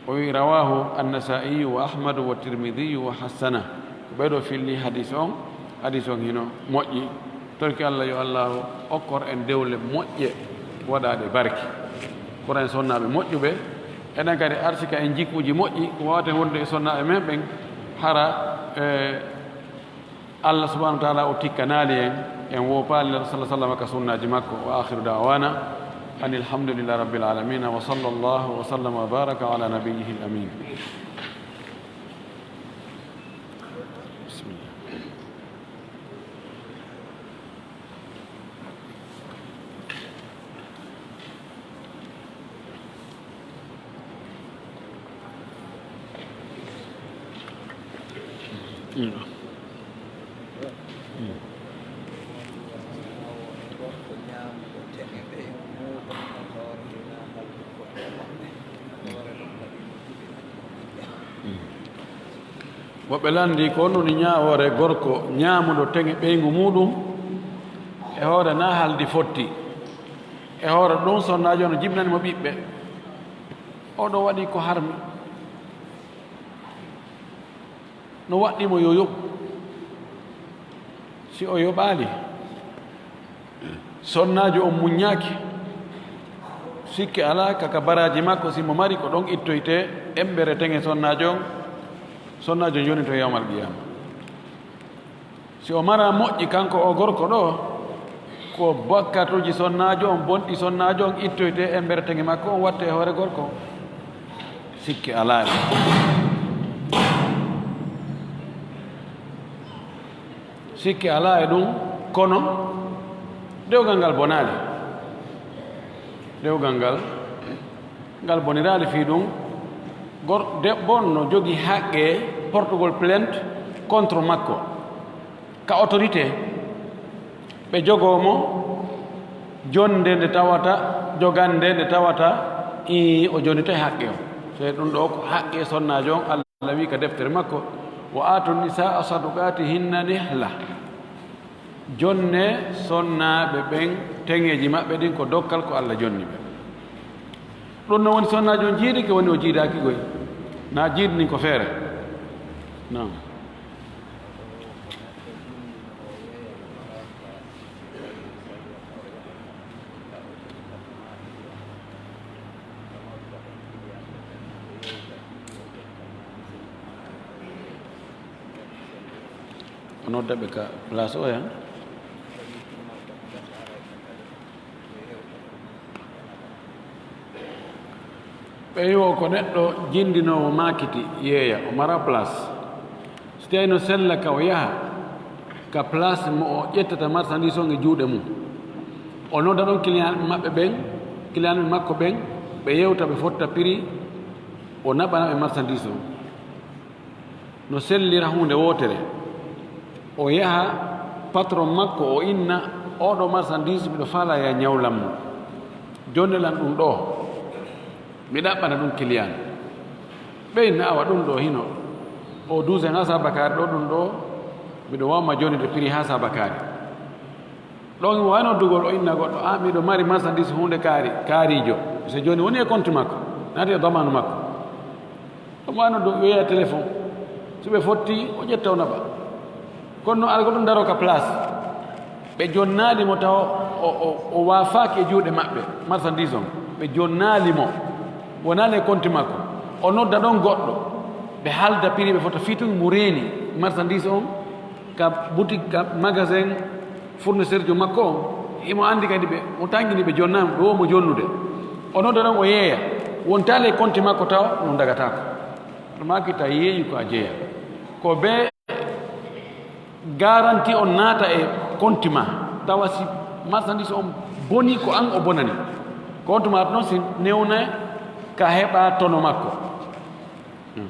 O wi, rawahu An-Nasaa'iyu wa Ahmadu wa Tirmidiyu wa hassana. Ko ɓeɗo filli hadis on, hadis on hino moƴƴi. Torki Allah, yo Allahu okkor en dewle moƴƴe, waɗaɗe barki. Kora en sonnaaɓe moƴƴuɓe, eɗen kadi arsika en jikkuuji moƴƴi, ko wawaten wonde e sonnaaɓe men ɓen, hara, eh, Allah subhanahu wa ta'ala o tikkanaali en, en woopaali Nulaaɗo sallallahu alaihi wasallam ka sunnaaji makko. Wa akhiru da'wana anil hamdulillahi rabbil alamin, wa sallallahu wa sallama wa baraka ala nabiyyihil amin. Bismillah. Woɓɓe lanndii ko honɗun woni ñaawoore gorko ñaamuɗo teŋe ɓeyngu muɗum e hoore na haldi fotti. E hoore ɗun, sonnaajo no jibinani mo ɓiɓɓe. Oɗo waɗi ko harmi. No waɗɗii mo yo yoɓu. Si o yoɓaali, sonnaajo on muññaaki, sikke alaa ka, ka baraaji makko, si mo mari ko ɗon ittoytee embere teŋe sonnaajo on, sonnaajo on yonitoy yawmal qiyaama. Si o mara moƴƴi kanko o gorko ɗo, ko bakkatuuji sonnaajo on, bonɗi sonnaajo on ittoytee embere teŋe makko on wattee hoore gorko on. Sikke alaa e ɗum. Sikke alaa e ɗum, kono dewgal ngal bonaali. Dewgal ngal, ngal boniraali fii ɗum. Gor-, debbo no jogii haqqe portugol plainte contre makko ka autorité, ɓe jogoo mo jonnde nde tawata, jogande nde tawata, ii, o jonnitay haqqe o. So ɗum ɗo ko haqqe sonnaajo on, Allah wii ka deftere makko, "Wa aatu nisaa saduqaatihinna nihla." Jonne sonnaaɓe ɓen teŋeeji maɓɓe ɗin ko dokkal ko Allah jonni ɓe. Ɗum no woni sonnaajo on jiidike, woni o jiidaaki goy. Na jiidni ko feere. Naam. O nodda ɓe ka place o ya. Ɓe yo ko neɗɗo jindinoowo maakiti yeeya, o mara place. So tawii no sella ka o yaha ka place mo o ƴettata marchandise on e juuɗe mum. O nodda ɗon client maɓɓe ɓen, client ɓe makko ɓen, ɓe yewta, ɓe fotta prix, o naɓana ɓe marchandise on. No sellira huunde wootere. O yaha patron makko, o inna, "Oɗo marchandise miɗo faalaa ya ñawlan mo. Jonne lan ɗum ɗo. Mi ɗaɓɓana ɗum client." Ɓe inna, "Awa ɗum ɗo hino. O douzaine haa sabakaari ɗo, ɗum ɗo. Miɗo waawa ma jonnitde prix haa sabakaari." Ɗon o waawno dugol, o inna goɗɗo, "Ah, miɗo mari marchandise huunde kaari, kaariijo." So jooni woni e compte makko, naati e damaanu makko. Ɗum waawno du-, wi'a téléphone. So ɓe fotti, o ƴetta, o naɓa. Kono no alaa goɗɗo daro ka place. Ɓe jonnaali mo taw o, o, o waafaaki e juuɗe maɓɓe, marchandise on. Ɓe jonnaali mo. Wonaali e compte makko. O nodda ɗon goɗɗo. Ɓe haalda prix, ɓe fota fii tun mo reeni marchandise on ka boutique, ka magasin, fournisseur jo makko on, himo anndi kadi ɓe, o tangini ɓe jonnaama, ɓe woo mo jonnude. O nodda ɗon o yeeya, wontaali e compte makko taw, ɗum dagataako. Ɗum maaki ta yeeyi ko a jeeya. Ko be garanti on naata e compte ma, tawa si marchandise on boni ko an o bonani. Compte ma ɗon si newna ka heɓa tono makko. Hmm.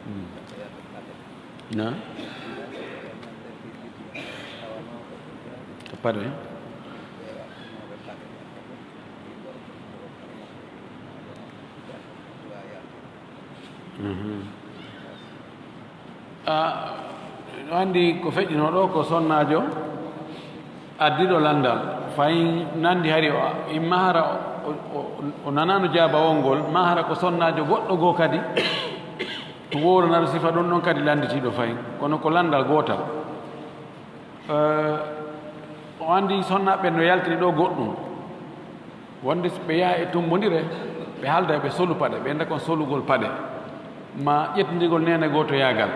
Hmm. Na? Ko paɗe? Mhm. A, no anndi ko feƴƴinoo ɗo ko sonnaajo addiɗo lanndal, fayin nanndi hari o, imma hara o, o, o, o nanaano jaabawol ngol, ma hara ko sonnaajo goɗɗo goo kadi, wowlanaɗo sifa ɗum ɗon kadi lannditiiɗo fayin, kono ko lanndal gootal. Eh, o anndi sonnaaɓe no yaltini ɗo goɗɗum. Wonde so ɓe yaha e tummbondire, ɓe haalda ɓe solu paɗe, ɓe nda kon solugol paɗe, ma ƴettindirgol neene gootoyaagal.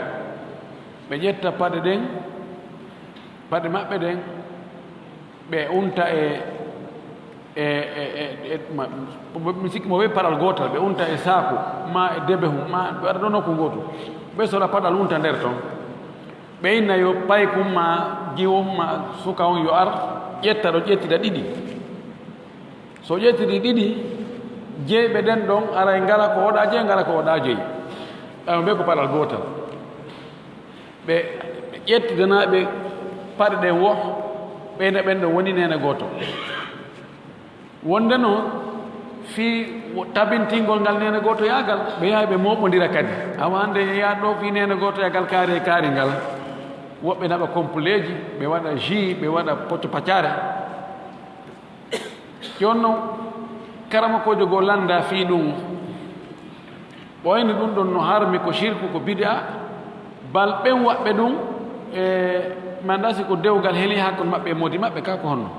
Ɓe ƴetta paɗe ɗen, paɗe maɓɓe ɗen, ɓe unta e, e, e, e, e, ma, mi sikki mo ɓe paɗal gootal, ɓe unta e saaku, ma e debehum, ma ɓe waɗa ɗo nokku ngootu. Ɓe sola paɗal unta nder ton. Ɓe inna yo paykum ma jiwum ma suka on yo ar, ƴetta ɗo, ƴettida ɗiɗi. So ƴettidi ɗiɗi, jeyɓe ɗen ɗon aray ngara ko oɗa jeyi, ngara ko oɗa jeyi. Ɓay ɓe ko paɗal gootal. Ɓe ƴettidana ɓe paɗe ɗen wo, ɓeyna ɓen ɗon woni neene gooto. Wonde noon, fii wo-, tabintingol ngal neene gootoyaagal, ɓe yahay ɓe mooɓondira kadi. Awa hannde e yaha ɗo fii neene gootoyaagal kaari e kaari ngal. Woɓɓe naɓa kompuleeji, ɓe waɗa jus, ɓe waɗa pocco paccaare. Jooni noon, karamokoojo goo lannda fii ɗum. Ɓooyni ɗum ɗon no harmi, ko shirku, ko bid'a. Bal ɓen waɗɓe ɗum, e, mi anndaa si ko dewgal heli hakkon maɓɓe e moodi maɓɓe, kaa ko honno?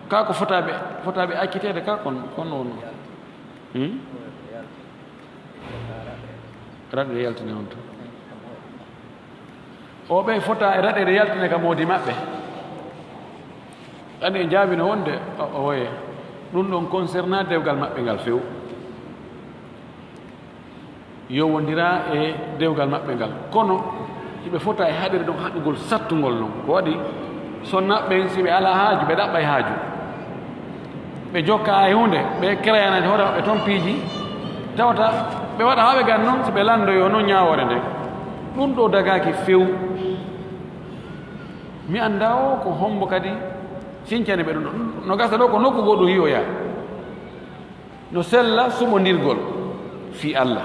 Kaa ko fotaaɓe, fotaaɓe acciteede kaa kon, ko honno wonno? Hmm? Raɗɗe yaltine on to. O ɓe fota e raɗeede yaltine ka moodi maɓɓe. Ani e jaabino wonde, o-, oye, ɗum ɗon concernaa dewgal maɓɓe ngal few. Yowondira e dewgal maɓɓe ngal. Kono hiɓe fota e haɗere ɗon haɗugol sattungol non. Ko waɗi sonnaaɓe ɓen, si ɓe alaa haaju, ɓe ɗaɓɓay haaju. Ɓe jokka e huunde, ɓe créana hoore maɓɓe toon piiji, tawata ɓe waɗa haa ɓe gan non, si ɓe landoyo non ñaawoore nden. Ɗum ɗo dagaaki few. Mi anndaa o ko hombo kadi sincani ɓe ɗum ɗo. No gasa ɗo ko nokku goo ɗum yi'oyaa. No sella suɓondirgol fii Alla.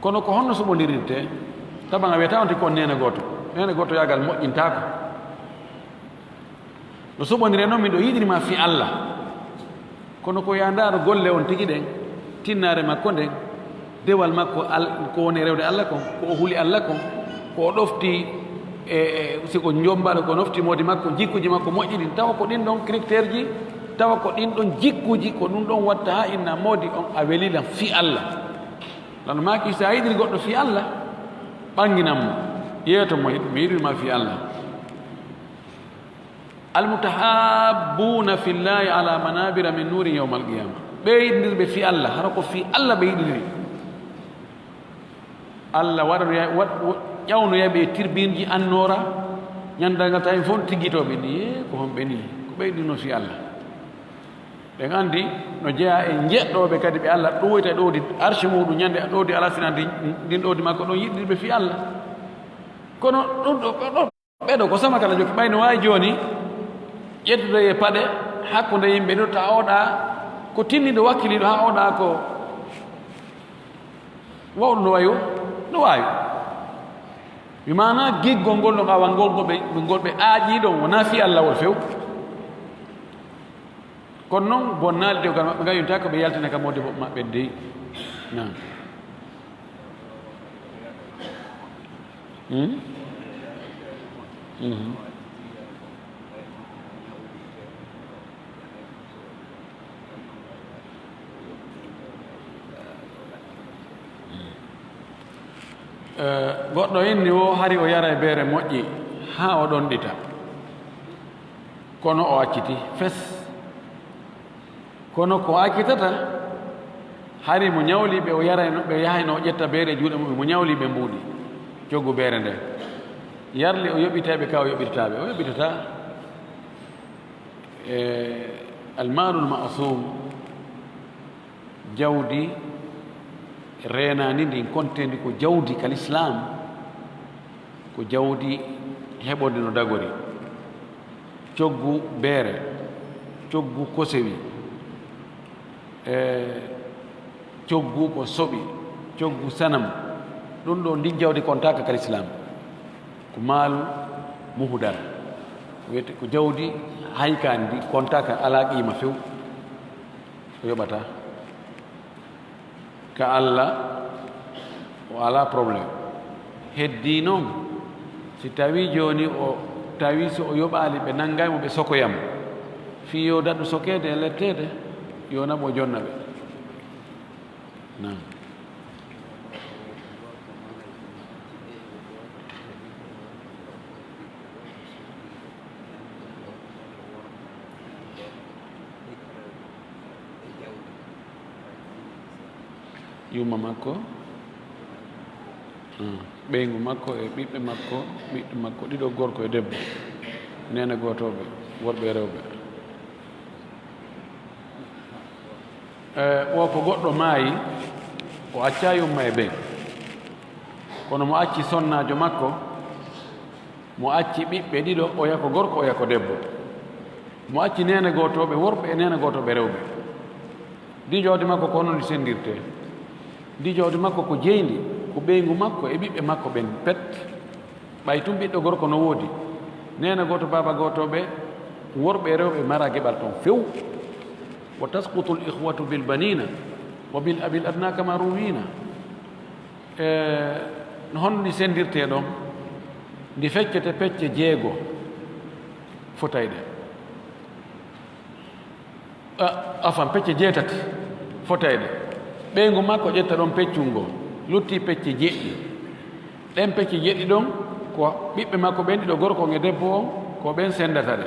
Kono ko honno suɓondirirtee? Taban a wiyata on tigi ko on neene gooto. Neene gooto yaagal moƴƴintaako. No suɓondire noon, miɗo yiɗiri ma fii Alla. Kono ko yaa ndaar golle on tigi ɗen, tinnaare makko nden, dewal makko al-, ko woni e rewde Alla kon, ko o huli Alla kon, ko o ɗofti e, e, si ko njombal, ko nofti moodi makko, jikkuji makko moƴƴi ɗin. Tawa ko ɗin ɗon critère ji, tawa ko ɗin ɗon jikkuji, ko ɗum ɗon watta haa inna moodi on a weli lan fii Alla. Lan maaki si a yiɗiri goɗɗo fii Alla, ɓannginan mo, yeeto mo, mi yiɗiri ma fii Alla. Almutahabbuuna fillaahi ala manabira min nuurin yawmal qiyaama. Ɓe yiɗindirɓe fii Alla, hara ko fii Alla ɓe yiɗindiri. Alla waɗanoya-, waɗ-, wo-, ƴawnoya ɓe e tirbinji annoora, ñanndangal tawi fof tiggitoo ɓe ni, "Yee, ko honɓe ni? Ko ɓe yiɗinoo fii Alla?" Ɓen anndi no jeyaa e jeɗɗooɓe kadi ɓe Alla ɗowoyta e ɗowdi arshi muuɗum ñande ɗowdi alasina ndin, ndin ɗowdi makko ɗon yiɗindirɓe fii Alla. Kono ɗum ɗo, ɗo, Ɓeɗo ko sama kala jokki, ɓay no waawi jooni ƴettude e paɗe hakkunde yimɓe ɗiɗo, tawa oɗa ko tinniɗo wakkiliɗo, haa oɗa ko wawɗo no wayo, no waawi. Mi maana giggol ngol no awa ngol, ngol ɓe, ngol ɓe aaƴi ɗon, wonaa fii Alla wol few. Kono noon, bonnaali dewgal maɓɓe ngal, yontaa ko ɓe yaltina ka moodibbo maɓɓe dey. Naam. Hmm? Mhm. Eh, goɗɗo inni wo hari o yara e beere moƴƴi haa o ɗon ɗita. Kono o acciti fes. Kono ko accitata, hari mo ñawli ɓe o yarayno, ɓe yahayno o ƴetta beere e juuɗe mum, mo ñawli ɓe mbuuɗi, coggu beere nde. Yarli o yoɓitay ɓe ka o yoɓirtaa ɓe, o yoɓitataa. E almaalul ma'suum, jawdi reenaandi ndin, konteendi ko jawdi ka Lislaam, ko jawdi heɓondi no dagori. Coggu beere, coggu kosewi, e coggu ko soɓi, coggu sanam. Ɗum ɗo, ndin jawdi kontaaka ka Lislaam. Ko maalu muhudar. Wiyete ko jawdi haykaandi, kontaaka, alaa qiima few. O yoɓataa. Ka Alla, o alaa problème. Heddii noon, si tawii jooni o, tawii so o yoɓaali, ɓe nanngay mo, ɓe sokoya mo. Fii yo daɗu sokeede e letteede, yo naɓu o jonna ɓe. Naam. Yumma makko, ah, ɓeyngu makko e ɓiɓɓe makko, ɓiɓɓe makko ɗiɗo, gorko e debbo, neene gootooɓe, worɓe e rewɓe. E, wo ko goɗɗo maayi, o accaa yumma e ɓeyngu. Kono mo acci sonnaajo makko, mo acci ɓiɓɓe ɗiɗo, oya ko gorko, oya ko debbo. Mo acci neene gootooɓe worɓe e neene gootooɓe rewɓe. Ndi jawdi makko ko hono ndi senndirtee? Ndi jawdi makko ko jeyndi, ko ɓeyngu makko e ɓiɓɓe makko ɓen pet. Ɓay tun ɓiɗɗo gorko no woodi, neene gooto, baaba gootooɓe, worɓe e rewɓe mara geɓal ton few. Wa tasqutul ikhwatu bil banina, wa bil abil adna kama ruwina. E, no honno ndi senndirtee ɗon? Ndi feccete pecce jeego fotayɗe. A, afan, pecce jeetati fotayɗe. Ɓeyngu makko ƴetta ɗon peccun ngon, lutti pecce jeɗɗi. Ɗen pecce jeɗɗi ɗon, ko ɓiɓɓe makko ɓen ɗiɗo, gorko on e debbo on, ko ɓen senndata ɗe.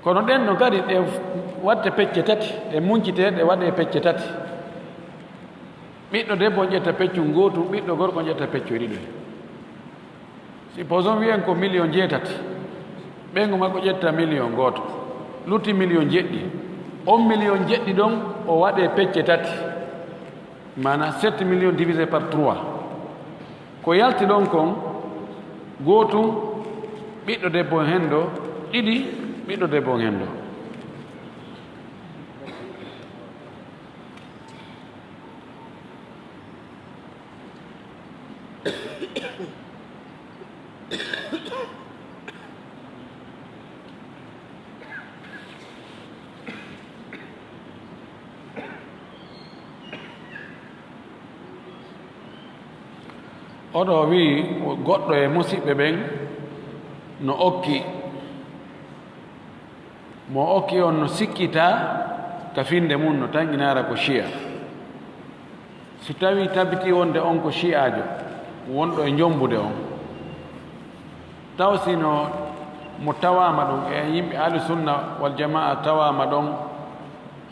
Kono ɗen no kadi ɗe watte pecce tati, ɗe muncitee, ɗe waɗee pecce tati. Ɓiɗɗo debbo on ƴetta peccun gootun, ɓiɗɗo gorko on ƴetta peccoy ɗiɗoy. Supposons wiyen ko million jeetati, ɓeyngu makko ƴetta million gooto, lutti million jeɗɗi. On million jeɗɗi ɗon o waɗee pecce tati, maanaa sept millions divisé par trois. Ko yalti ɗon kon, gootun ɓiɗɗo debbo on hen ɗoo, ɗiɗi ɓiɗɗo debbo on hen ɗoo. Oɗo wi'i, goɗɗo e musiɓɓe ɓen no okki, mo okki on no sikkitaa ka finde mun, no tanƴinaara ko Shi'a. Si tawii tabitii wonde on ko Shi'aajo wonɗo e njombude on, taw si no mo tawaama ɗon e yimɓe Ahlu Sunna wal Jamaa tawaama ɗon,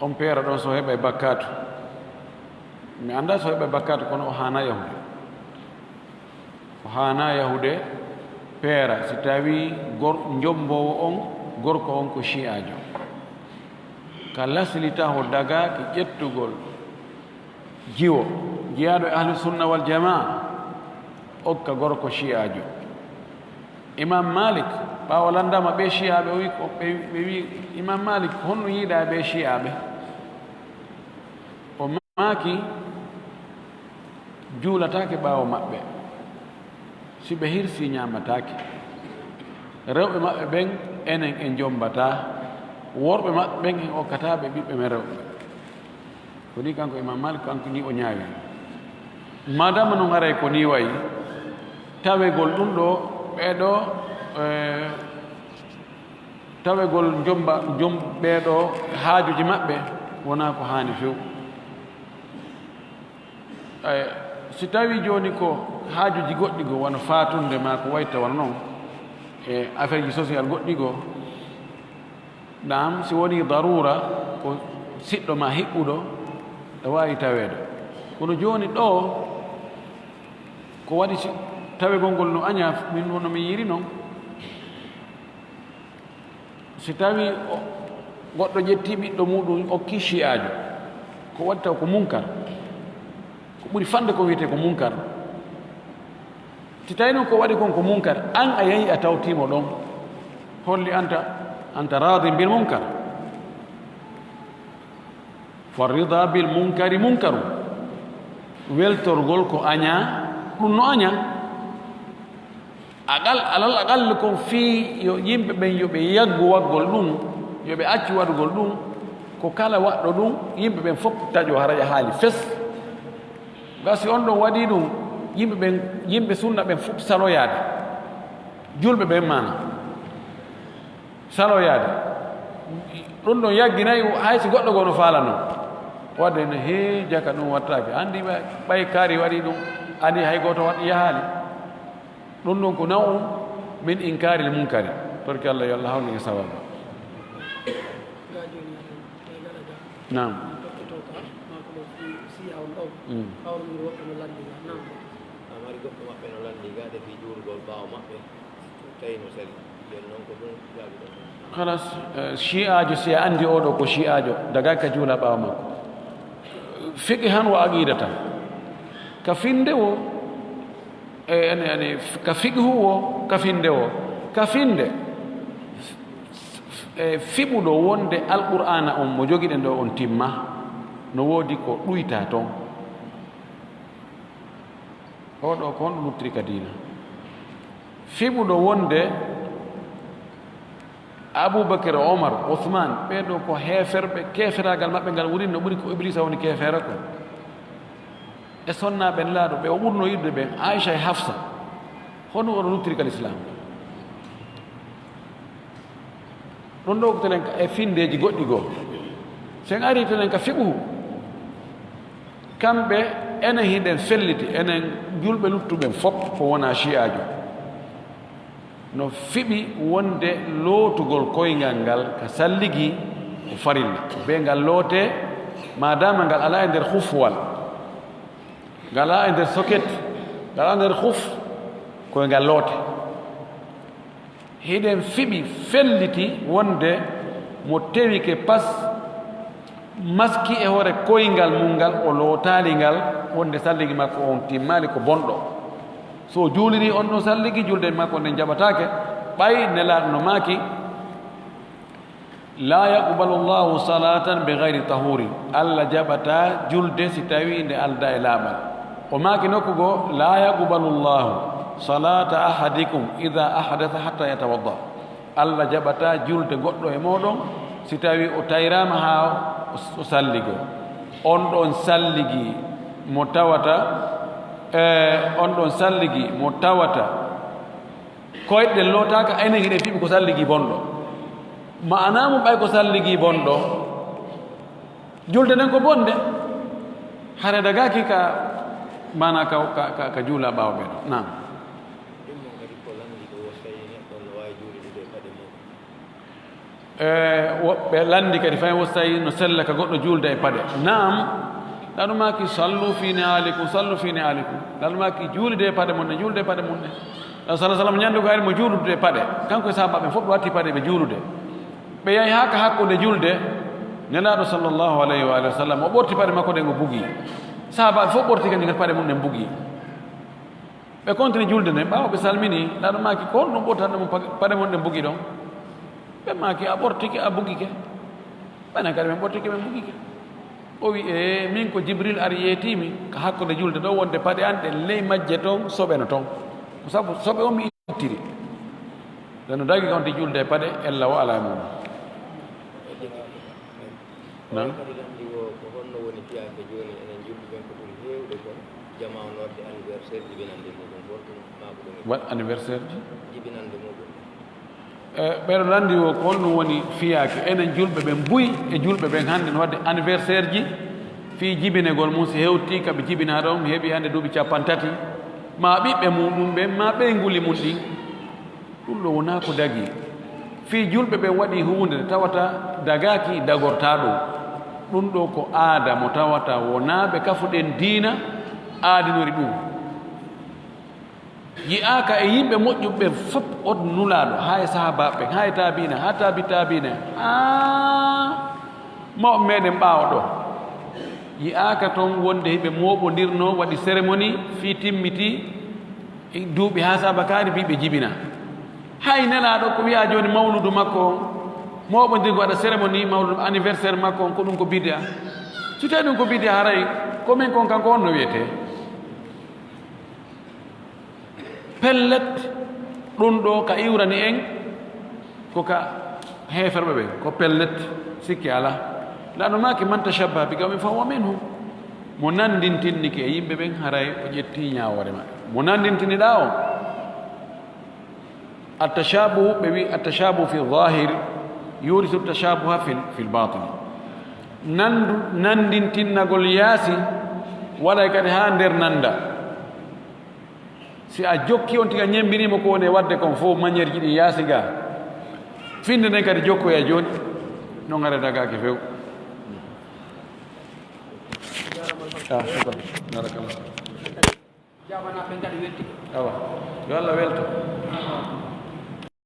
on peera ɗon so heɓay bakkaatu? Mi anndaa so heɓay bakkaatu, kono o haanaa yahude. O haanaa yahude peera si tawii gor-, njomboowo on, gorko on ko Shi'aajo. Ka lasli taho dagaaki ƴettugol jiwo jeyaaɗo e Ahlu Sunna wal Jamaa, okka gorko Shi'aajo. Imam Malik, ɓaawo lanndaama ɓee Shi'aaɓe, o wi ko, ɓe, ɓe wi, Imam Malik, honno yiiɗaa ɓee Shi'aaɓe? O maaki, juulataake ɓaawo maɓɓe. Si ɓe hirsii, ñaamataake. Rewɓe maɓɓe ɓen, enen en jommbataa. Worɓe maɓɓe ɓen, en okkataa ɓe ɓiɓɓe men rewɓe. Ko nii kanko Imam Malik, kanko nii o ñaawi. Madama non haray ko nii wayi, tawegol ɗum ɗoo, ɓee ɗoo, eh, tawegol jomba-, jom-, ɓee ɗoo haajuuji maɓɓe wonaa ko haani few. Ay, si tawii jooni ko haajuuji goɗɗi goo, wano faatunde maa ko wayi tawano non, e affaire ji social goɗɗi goo, naam, si wonii daruura, ko siɗɗo maa hiɓɓuɗo, ɗo waawi taweede. Kono jooni ɗoo, ko waɗi si tawegol ngol no añaa, min wano min yiiri non. Si tawii o, goɗɗo ƴettii ɓiɗɗo muuɗum, okki Shi'aajo, ko waɗi taw ko munkar, ko ɓuri fanɗude ko wiyetee ko munkar. Si tawii noon ko waɗi kon ko munkar, an a yahii a tawtii mo ɗon, holli anta, anta raadin bil munkar. Fa rida bil munkari munkaru. Weltorgol ko añaa, ɗum no añaa. Aqal, alal aqal kon fii yo yimɓe ɓen yo ɓe yaggu waɗgol ɗum, yo ɓe accu waɗugol ɗum, ko kala waɗɗo ɗum, yimɓe ɓen fof taƴoo hara yahaali fes. Ga si on ɗon waɗii ɗum, yimɓe ɓen, yimɓe sunna ɓen fof saloyaade. Julɓe ɓen maana. Saloyaade. Ɗum ɗon yagginay hay si goɗɗo goo no faalanoo. Waɗde ne, hee, jaka ɗum wattaake. Anndi ɓay, ɓay kaari waɗii ɗum, anndi hay gooto waɗ-, yahaali. Ɗum ɗon ko naw'un min inkaaril munkari. Torki Allah, yo Allah hawnu en sawaaba. Naam. Mm. Amari goɗɗo maɓɓe no lanndi ga, de fii juulugol ɓaawo maɓɓe, tawi no selli. Nden non ko ɗum jaabi ɗon. Halas, eh, Shi'aajo, si a anndi oo ɗoo ko Shi'aajo, daga ka juula ɓaawo makko. Fiqhan wa aqidatan. Ka finde wo, e, ene, ene, ka fiqhu wo, ka finde wo. Ka finde, e, fiɓuɗo wonde Alqur'aana on mo jogiɗen ɗoo on timma, no woodi ko ɗuyta ton. Oo ɗoo ko honɗum luttiri ka diina? Fiɓuɗo wonde Abubakar, Omar, Usmaan, ɓee ɗoo ko heeferɓe, keeferaagal maɓɓe ngal woni no ɓuri ko Ibliisa woni keefeero kon. E sonnaaɓe Nelaaɗo ɓe o ɓurnoo yiɗude ɓen, Aisha e Hafsa, honɗum oɗo luttiri ka Lislaam? Ɗum ɗoo ko telen ka e findeeji goɗɗi goo. Si en arii telen ka fiqhu, kamɓe enen hiɗen felliti, enen julɓe luttuɓen fof ko wonaa Shi'aajo. No fiɓi wonde lootugol koyngal ngal ka salligi ko farilla. Be ngal lootee, maadaama ngal alaa e nder hufuwal, ngal alaa e nder soket, ngal alaa e nder huf, koyngal lootee. Hiɗen fiɓi felliti wonde mo tewike pas maski e hoore koyngal mum ngal, o lootaali ngal, wonde salligi makko on timmaali, ko bonɗo. So o juuliri on ɗon salligi, julde makko nden jaɓataake, ɓay Nelaaɗo no maaki, "Laa yaqbalu Allahu salatan bi gayri tahurin." Allah jaɓataa julde si tawii nde aldaa e laaɓal. O maaki nokku goo, "Laa yaqbalu Allahu salata ahadikum ida ahdasa hatta yatawadda." Allah jaɓataa julde goɗɗo e mooɗon si tawii o tayraama haa o, o salligoo. On ɗon salligi mo tawata, e, on ɗon salligi mo tawata koyɗe ɗen lootaaka, enen hiɗen fiɓi ko salligi bonɗo. Maanaa mum ɓay ko salligi bonɗo, julde nden ko bonde. Hare dagaaki ka, maanaa ka, ka, ka, ka juula ɓaawo ɓen. Naam. Ɗum noon kadi ko lanndi ko wo so tawii neɗɗo no waawi juulude e paɗe mum. E, woɓɓe lanndi kadi fay wo so tawii no sella ka goɗɗo juulde e paɗe. Naam, Nelaaɗo maaki, "Sallu fi ni'alikum, sallu fi ni'alikum." Nelaaɗo maaki, "Juulude e paɗe mon ɗen, juulude e paɗe mon ɗen." Nelaaɗo sallallahu alaihi wasallam ɲande ko ari mo juulude e paɗe. Kanko e sahaabaaɓe fof ɓe watti paɗe ɓe juulude. Ɓe yahi haa ka hakkunde julde, Nelaaɗo sallallahu alaihi wa alihi wasallam, o ɓorti paɗe makko ɗen, o bugi. Sahaabaaɓe fof ɓorti kadi kadi paɗe mum ɗen bugi. Ɓe kontini julde nden, ɓaawo ɓe salmini, Nelaaɗo maaki, "Ko honɗum ɓurtata ɗum pa-, paɗe mon ɗen bugi ɗon?" Ɓe maaki, "A ɓortike, a bugike." Ɓen kadi, "Min ɓortike, min bugike." O wi, "Ee, min ko Jibril ari yeetiimi ka hakkunde julde ɗo, wonde paɗe an ɗen ley majje ton soɓe no ton. Ko sabu soɓe on mi ittiri." Nden no dagi ka on ti julde e paɗe, ella o alaa e mum. Naam. Kadi lanndi wo ko honno woni fiyaake jooni enen julɓe ɓen ko ɓuri heewde kon jamaa on waɗde anniversaire jibinannde muɗum, ko honɗum maa ko ɗum e Waɗ anniversaire ji? Jibinannde muɗum. E, ɓeɗo lanndi wo ko honɗum woni fiyaake enen julɓe ɓen buy e julɓe ɓen hannde no waɗde anniversaire ji fii jibinegol mum, si hewtii ka ɓe jibinaa ɗon, mi heɓii hannde duuɓi cappanɗe tati, maa ɓiɓɓe muɗum ɓen, maa ɓeynguuli mum ɗin. Ɗum ɗo wonaa ko dagii. Fii julɓe ɓen waɗii huunde nde tawata dagaaki, dagortaa ɗum. Ɗum ɗo ko aada mo tawata wonaa ɓe kafuɗen diina aadinori ɗum. Yi'aaka e yimɓe moƴƴuɓe ɓen fof, on Nulaaɗo, haa e sahaabaaɓe ɓen, haa e taabiina, haa taabi taabiina, haa mawɓe meɗen ɓaawo ɗo. Yi'aaka ton wonde hiɓe mooɓondirnoo, waɗi cérémonie fii timmitii e duuɓi haa saaba kaari, mbii ɓe jibina. Hay Nelaaɗo ko wiyaa jooni mawludu makko on, mooɓondirgo waɗa cérémonie mawludu anniversaire makko on, ko ɗum ko bid'a. So tawii ɗum ko bid'a, haray ko men kon kanko on no wiyetee? Pellet, ɗum ɗo ka iwrani en, ko ka heeferɓe ɓen, ko pellet, sikke alaa. Laano maaki, "Man tashabbaha bi qawmin fahuwa minhum." Mo nanndintinnike e yimɓe ɓen, haray o ƴettii ñaawoore maɓɓe. Mo nanndintiniɗaa on, at-tashabuhu, ɓe wi at-tashabuhu fi zahir yurisu tashabuha fil, fil batin. Nanndu, nanndintinnagol yaasi waɗay kadi haa nder nannda. Si a jokki on tigi, a ñemmbinii mo ko woni e waɗde kon fof, manière ji ɗin yaasi ga, finnde nden kadi jokkoya jooni, no ngare dagaaki few. Ah, shukran. Barakallah. Awa. Yo Allah welto.